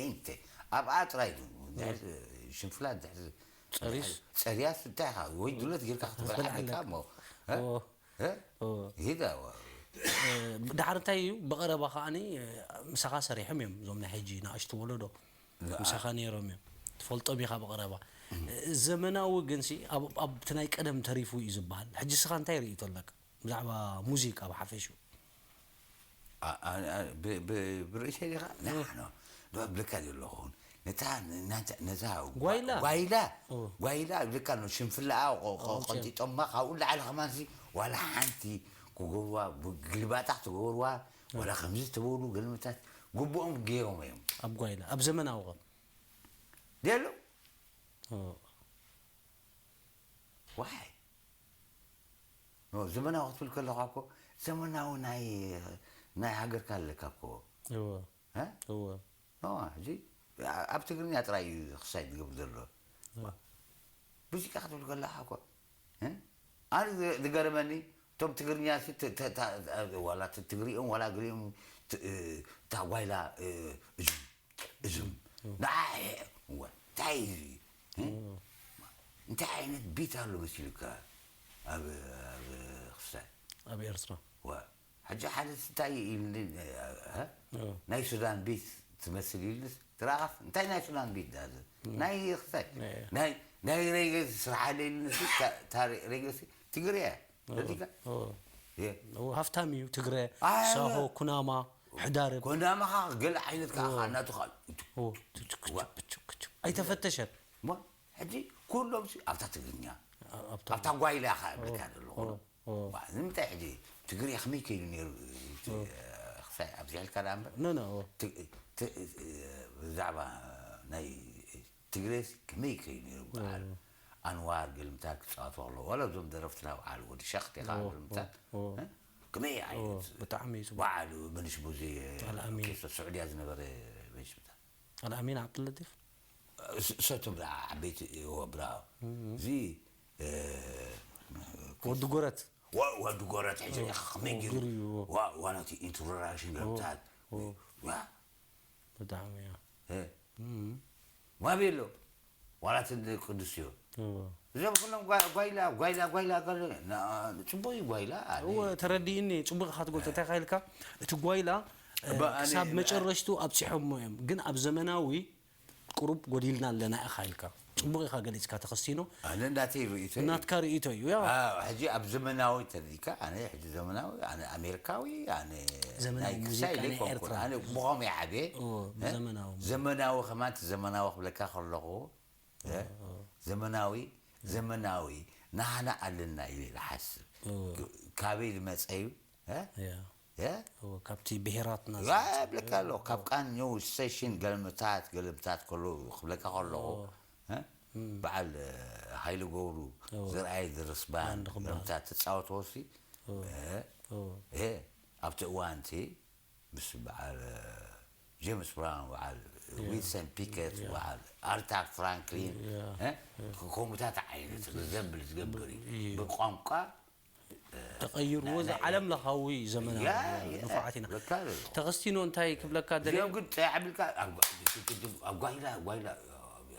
እንዴ፣ ኣብኣ ጥራይ እዩ። እንድሕር ሽንፍላ፣ እንድሕር ጸርዩስ? ጸርያስ እንታይ ኢኻ? ወይ ዱለት ጌርካ ክትበልዓ ክትበልዓ ኣለካ ኣለካ። እሞ። እ? እዎ። እ? እዎ። ይሄዳ፣ ዋ። እ፣ ድሓር እንታይ እዩ? ብቐረባ ከኣኒ፣ እ፣ ምሳኻ ሰሪሖም እዮም፣ እዞም ናይ ሕጂ ንኣሽቱ ወለዶ። ንኣ- ምሳኻ ነይሮም እዮም። ትፈልጦም ኢኻ ብቐረባ። እም። እ፣ ዘመናዊ ግንሲ ኣብ፣ ኣብቲ ናይ ቀደም ተሪፉ እዩ ዝበሃል። ሕጂ ስኻ እንታይ ርእይቶ ኣለካ? ብዛዕባ ሙዚቃ ብሓፈሽኡ። ኣ-፣ ኣ-፣ ኣ-፣ ብ-፣ ብ-፣ ብርእሰይ ዲኻ? እዎ። ንዓኖ፣ ዶ እብለካ ዘለኹን። ነታ፣ ነታ፣ ነታ ጓ-፣ ጓይላ። ጓይላ፣ እዎ። ጓይላ እብለካ ኣሎ፣ ሽንፍላኣ ቆ-፣ ቆ-፣ ኦኬ። ቆንጢጦማ፣ ካብኡ ንላዕሊ ከማንሲ፣ ዋላ ሓንቲ ክገብሩዋ፣ ብግልባጣ ክትገብሩዋ፣ እዎ። ዋላ ከምዚ ትበሉ፣ ገልምታት፣ ግቡኦም ገይሮም እዮም። ኣብ ጓይላ፣ ኣብ ዘመናዊ ኸ? ደሎ? እዎ። ዋይ። ኖ፣ ዘመናዊ ክትብል ከለኻ እኮ፣ ዘመናዊ ናይ፣ ናይ ሃገርካ ኣለካ እኮ። እወ። እ? እወ። ኖ፣ ሕጂ ኣብ ትግርኛ ጥራይ እዩ ክሳይ ዝገብር ዘሎ። እወ። ሙዚቃ ክትብል ከለኻ እኮ፣ እ? ኣነ ዝ-፣ ዝገርመኒ፣ እቶም ትግርኛ ሲ ተ-፣ ተ-፣ ተ-፣ ዋላ ት-፣ ትግሪኦም ዋላ ግሪኦም ት-፣ እ፣ እታ ጓይላ፣ እ፣ እዝም፣ እዝም። እም። ንዓ፣ እወ፣ እንታይ እዩ እዚ? እ? እም። እንታይ ዓይነት ቢት ኣሎ መሲሉካ? ኣብ፣ ኣብ ክስታይ? ኣብ ኤርትራ። እወ። ሕጂ ሓደ እንታይ ኢልኒ፣ እ፣ እ? እም። ናይ ሱዳን ቢት ትመስል ኢልንስ፣ ትረኣኻስ? እንታይ ናይ ሱዳን ቢት ዳኣ እዚ? እም። ናይ ክስታይ? ናይ፣ ናይ፣ ናይ ሬጌ ስርሓለ ኢልንስ፣ ታ፣ ታ ሬጌ ሲ ትግርየ። እም። ረዲካ? እም። እየ። እም። ሃፍታም እዩ፣ ትግረ፣ ኣይ፣ ሳሆ፣ እወ። ኩናማ፣ ሕዳርብ። ኩናማኻ ገለ ዓይነት ከኣ እም። ናቱ ኻል። እም። እወ። ኣይተፈተሸን። እሞ፣ ሕጂ ኩሎም ሲ ኣብታ ትግርኛ፣ ኣ-፣ ኣብታ ኣብታ ጓይላ ኢኻ እብለካ እወ። ዘለኹ። እወ። እወ። ዋ፣ ንምንታይ ሕጂ ትግርየ ከመይ ከይዱ ነይሩ? እቲ፣ እወ። ክሳይ ኣብዚሕልካ ደኣ እምበር። ኖ፣ ኖ፣ እወ። ት-፣ ት-፣ ብዛዕባ ናይ ትግሬስ ከመይ ከይዱ ነይሩ በዓል? እወ። ኣንዋር ገልምታት ክጻወቱ ከለዉ፣ ዋላ እዞም ደረፍትና በዓል ወዲ ሸኽት ኢኻ እወ፣ ገልምታት፣ እወ፣ እወ። እ? ከመይ እወ፣ ዓይነት ብጣዕሚ እዩ ጽቡቕ። በዓል መንሽ ሙዜ፣ ኣልኣሚን። ኦርኬስትራ ስዑድያ ዝነበረ መንሽ ምታ። ኣልኣሚን ዓብዱለጢፍ? ስ-፣ ሰቶም ደኣ ዓበይቲ፣ እወ፣ ብራቮ። እም። እዚ፣ እ፣ ወዲ ጎረት። ወ-፣ ወዲ ጎረት ሕጂ እወ፣ ከመይ እወ፣ ገይሩ? ግር እዩ፣ እወ። ዋ-፣ ዋላ እቲ ኢንትሮዳክሽን እወ፣ ገልምታት። እወ። ዋ። ብጣዕሚ እያ። እ። እም። ዋቢ ኣሎ። ዋላ እቲ ቅዱስ ሲዮን። እወ። እዞም ኩሎም ጓ-፣ ጓይላ፣ ጓይላ፣ ጓይላ፣ ጓይላ፣ ና-፣ ጽቡቕ እዩ ጓይላ፣ ኣነ እወ፣ ተረዲእኒ፣ ጽቡቕ ኢኻ ትገልጾ። እንታይ ኢኻ ኢልካ? እቲ ጓይላ፣ እ፣ እባ፣ ኣነ፣ ክሳብ ኣነ፣ መጨረሽቱ ኣብጺሖሞ እዮም። ግን ኣብ ዘመናዊ ቁሩብ ጎዲልና ኣለና ኢኻ ኢልካ ጽቡቕ ኢኻ ገሊጽካ ተኸስቲኖ። ኣነ እንዳተይ ርእይቶ እዩ። ናትካ ርእይቶ እዩ። ያው ኣዎ፣ ሕጂ ኣብ ዘመናዊ ተሪካ ኣነ ሕጂ ዘመናዊ ኣነ ኣሜሪካዊ ኣነ ዘመናዊ ናይ ሙዚቃ ክሳይ ናይ ዘይኮንኩ ኤርትራ። ኣነ ብኸም ይዓብየ ኦ፣ እ? ብዘመናዊ ሙዚቃ። ዘመናዊ ከማን እቲ ዘመናዊ ክብለካ ከለኹ እ? ዘመናዊ ዘመናዊ ናህና ኣለና ኢለ ዝሓስብ ኦ፣ ካበይ ዝመፀ እዩ እ? ያ። እ? ኦ፣ ካብቲ ብሄራትና ያ ብለካ ኣሎ ካብ ቃን ኒው ሴሽን ገልምታት ገልምታት ከሎ ክብለካ ከለኹ እ? በዓል እ፣ ሃይለ ገብሩ ኦ። ዘርኣይ ድርስ ባንድ ባንድ ክበሃል። ገልምታት ትፃወት ወሲ ኦ፣ እ? ኦ፣ እ? ኣብቲ እዋን እቲ ምስ በዓል እ፣ ጄምስ ብራውን በዓል ዊልሰን ፒከት በዓል ኣርታ ፍራንክሊን ያ። እ? ከምኡታት ዓይነት ዘብል ዝገብር እዩ ብቋንቋ ተቐይርዎ እዚ ዓለም ለኻዊ ዘመናዊ ያ፣ ያ፣ ንፉዓት ኢና። በቃ ኣሎ። ተኸስቲኖ እንታይ ክብለካ ደለ እዚኦም ግን ጥራሕ ብልካ ኣብ ጓ- ኣብ ጓይላ ጓይላ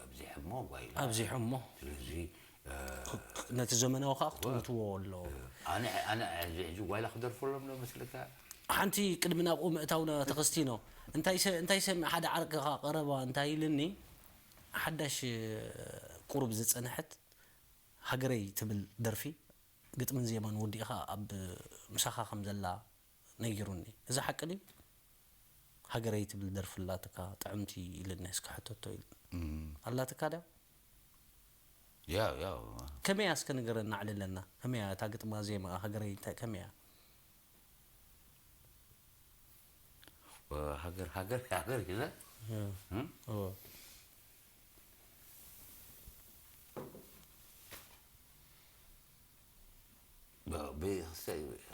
ኣብዚሖሞ ጓይላ ኣብዚሖሞ ስለዚ እ፣ ነቲ ዘመናዊ ከዓ ክትምትዎ ኣለዎ። ኣነ ኣነ ሕዚ ሕዚ ጓይላ ክደርፈሎም ዶ መስለካ ሓንቲ ቅድሚ ናብኡ ምእታውና ተኸስቲኖ እንታይ ሰ- እንታይ ሰሚዕ ሓደ ዓርክኻ ቀረባ እንታይ ኢልኒ ሓዳሽ ቁሩብ ዝጸንሐት ሃገረይ ትብል ደርፊ ግጥምን ዜማን ወዲእኻ ኣብ ምሳኻ ከም ዘላ ነጊሩኒ። እዚ ሓቂ ድዩ? ሃገረይ ትብል ደርፊ ኣላትካ ጥዕምቲ ኢልኒ እስኪ ሕተቶ ኢሉ ኣላትካ ድያ? ያው ያው ከመይ እስከ ንገረና ኣዕልለና ከመይ እታ ግጥማ ዜማ ሃገረይ እንታይ ከመይ ሃገር ሃገር ሃገር ኢለ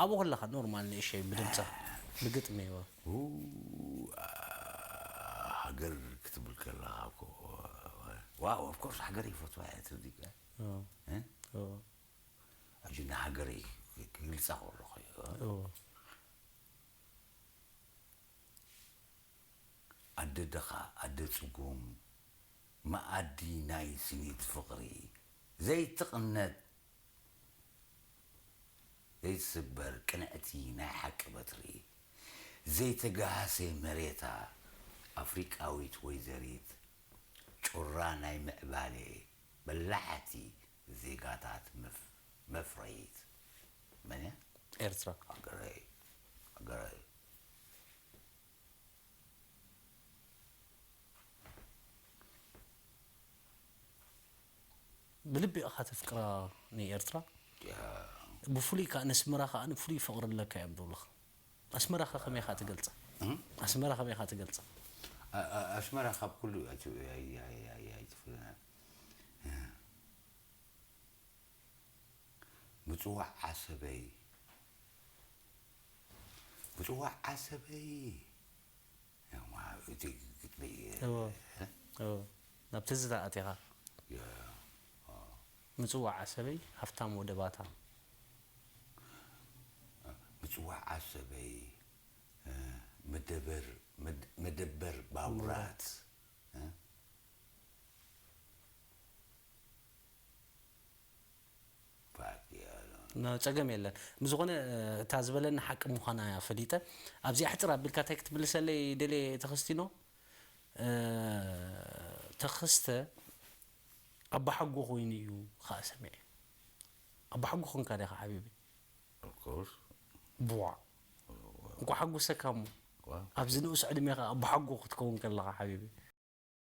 ኣብኡ ከለኻ ኖርማል ንእሸይ ብድምፃ ብግጥሚ ይዋ ሃገር ክትብል ከለኻ ዋ ኦፍኮርስ ሃገር ይፈትዋ እያ ትርዲጋ ሕጂ ንሃገረይ ክግልፃ ከለኹ ኣደ ድኻ ኣደ ጽጉም መኣዲ ናይ ስኒት ፍቕሪ ዘይትቕነት ዘይትስበር ቅንዕቲ ናይ ሓቂ በትሪ ዘይተገሃሰ መሬታ ኣፍሪቃዊት ወይዘሪት ጩራ ናይ ምዕባሌ በላሕቲ ዜጋታት መፍረይት መን እያ? ኤርትራ። ሃገረይ ሃገረይ ብልቢ ኢኻ ተፍቅራ ንኤርትራ ብፍሉይ ከዓ ነስመራ ከዓ ፍሉይ ፍቕሪ ኣለካ እዮም ዝብሉኻ ኣስመራ ከ ከመይ ኢኻ ትገልጻ ኣስመራ ከመይ ኢኻ ትገልጻ ኣስመራ ካብ ኩሉ ኣይትፍለና ምጽዋዕ ዓሰበይ ምጽዋዕ ዓሰበይ እቲ ግጥሚ ናብ ትዝታ ኣቲኻ ምጽዋዕ ዓሰበይ ሃፍታም ወደባታ ምጽዋዕ ዓሰበይ መደበር መደበር ባቡራት ጸገም የለን ብዝኾነ እታ ዝበለኒ ሓቂ ምዃና እያ ፈሊጠ ኣብዚኣ ሕፅር ኣቢልካ እንታይ ክትምልሰለይ ደልየ ተኸስቲኖ ተኸስተ ኣባሓጎ ኮይኑ እዩ ከዓ ሰሚዐ ኣባሓጎ ኮንካ ዲኻ ሓቢቢ ብዋ እንኳ ሓጎሰካ እሞ ኣብዚ ንኡስ ዕድሜኻ ኣባሓጎ ክትከውን ከለኻ ሓቢቢ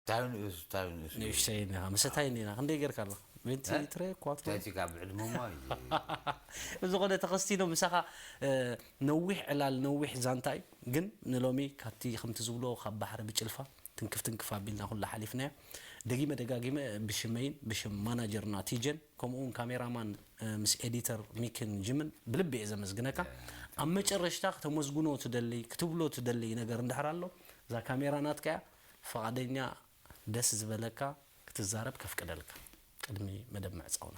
እንታይ ንኡስ እንታይ ንኡስ እዩ? ንእሽተይ ኒኻ መሰታይ ኒና ክንደይ ጌርካ ኣለኻ? ቬንቲ ትሬ ኳትሮ እንታይ እቲ ካብ ዕድመ እሞ እዩ። ብዝኾነ ተኸስቲኖ ምሳኻ ነዊሕ ዕላል ነዊሕ ዛንታ እዩ ግን ንሎሚ ካብቲ ከምቲ ዝብሎ ካብ ባሕሪ ብጭልፋ ትንክፍ ትንክፍ ኣቢልና ኩላ ሓሊፍናዮ። ደጊመ ደጋጊመ ብሽመይን ብሽም ማናጀርና ቲጀን ከምኡ እውን ካሜራማን ምስ ኤዲተር ሚክን ጅምን ብልቢ እየ ዘመስግነካ። ኣብ መጨረሽታ ክተመስግኖ ትደሊ ክትብሎ ትደሊ ነገር እንድሕር ኣሎ እዛ ካሜራ ናትካ እያ። ፍቓደኛ ደስ ዝበለካ ክትዛረብ ከፍቅደልካ ቅድሚ መደብ ምዕጻውና።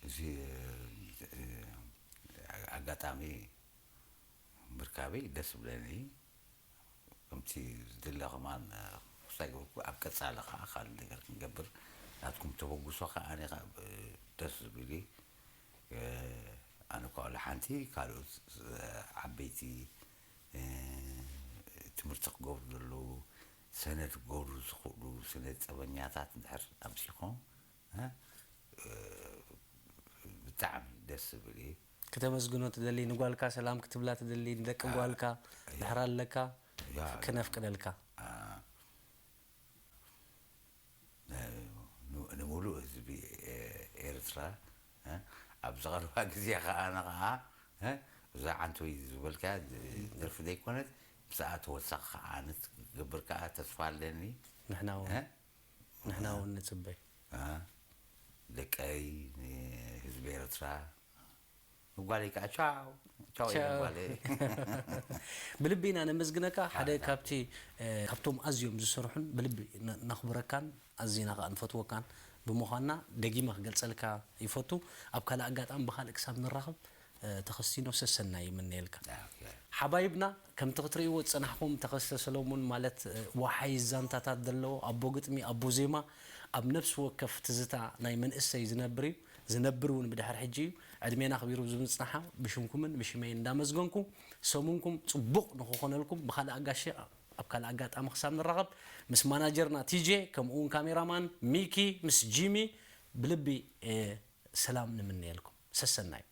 እዚ ኣጋጣሚ ምርካበይ ደስ ብለኒ ከምቲ ዝድለ ከማን ክሳይ ገበርኩ ኣብ ቀፃሊ ከዓ ካልእ ነገር ክንገብር ናትኩም ተበግሶ ከዓ ኣነ ከዓ ደስ ዝብል ኣነ ከዓ ሓንቲ ካልኦት ዓበይቲ ትምህርቲ ክገብሩ ዘለዉ፣ ሰነድ ክገብሩ ዝኽእሉ ስነ ጥበኛታት እንድሕር ኣምጺኹም፣ እ፣ እ፣ ብጣዕሚ ደስ ዝብል እዩ። ክተመስግኖ ትደሊ፣ ንጓልካ ሰላም ክትብላ ትደሊ፣ ንደቂ አ፣ ጓልካ ያ። ድሕር ኣለካ፣ ያ፣ ያ። ክነፍቅደልካ። አ፣ ን-፣ ንምሉእ ህዝቢ ኤ-፣ ኤርትራ፣ እ፣ ኣብዚ ቀረባ ግዜ ከኣ ንኸኣ፣ እ፣ እዛ ዓንቶይ ዝበልካ ደርፊ ዘይኮነት፣ ምስኣ ተወሳኺ ከኣ ንትገብር ከኣ ተስፋ ኣለኒ። ንሕና እውን፣ እ? ንሕና እውን ንጽበ። እ? ደቀይ፣ ንህዝቢ ኤርትራ፣ ንጓለይ ከኣ ቻው፣ ቻው ኢለ ቻው። ጓለይ። ብልቢ ኢና ነመስግነካ። ሓደ ኣታ። ካብቲ፣ እ፣ ካብቶም ኣዝዮም ዝሰርሑን ብልቢ ነ-፣ ነኽብረካን ኣዚና ከኣ ንፈትወካን ብምዃንና ደጊመ ክገልጸልካ ይፈቱ። ኣብ ካልእ ኣጋጣሚ ብኻልእ ክሳብ ንራኸብ፣ እ፣ ተኸስቲኖ ሰሰናይ ይምነየልካ። ኦኬ። ሓባይብና፣ ከምቲ ክትርእይዎ ዝጸናሕኩም ተኸስተ ሰሎሙን ማለት፣ እ፣ ወሓይ ዛንታታት ዘለዎ ኣቦ ግጥሚ፣ ኣቦ ዜማ፣ ኣብ ነፍሲ ወከፍ ትዝታ ናይ መንእሰይ ዝነብር እዩ። ዝነብር እውን ብድሕር ሕጂ እዩ። ዕድሜና ኣኽቢሩ ብምጽናሓ ብሽምኩምን ብሽመይን እንዳመስገንኩ ሰሙንኩም ጽቡቕ ንኽኾነልኩም ብኻልእ ኣጋሽ ኣብ ካልእ ኣጋጣሚ ክሳብ ንራኸብ ምስ ማናጀርና ቲጄ ከምኡ እውን ካሜራማን ሚኪ ምስ ጂሚ ብልቢ፣ እ፣ ሰላም ንምነየልኩም። ሰሰናዩ።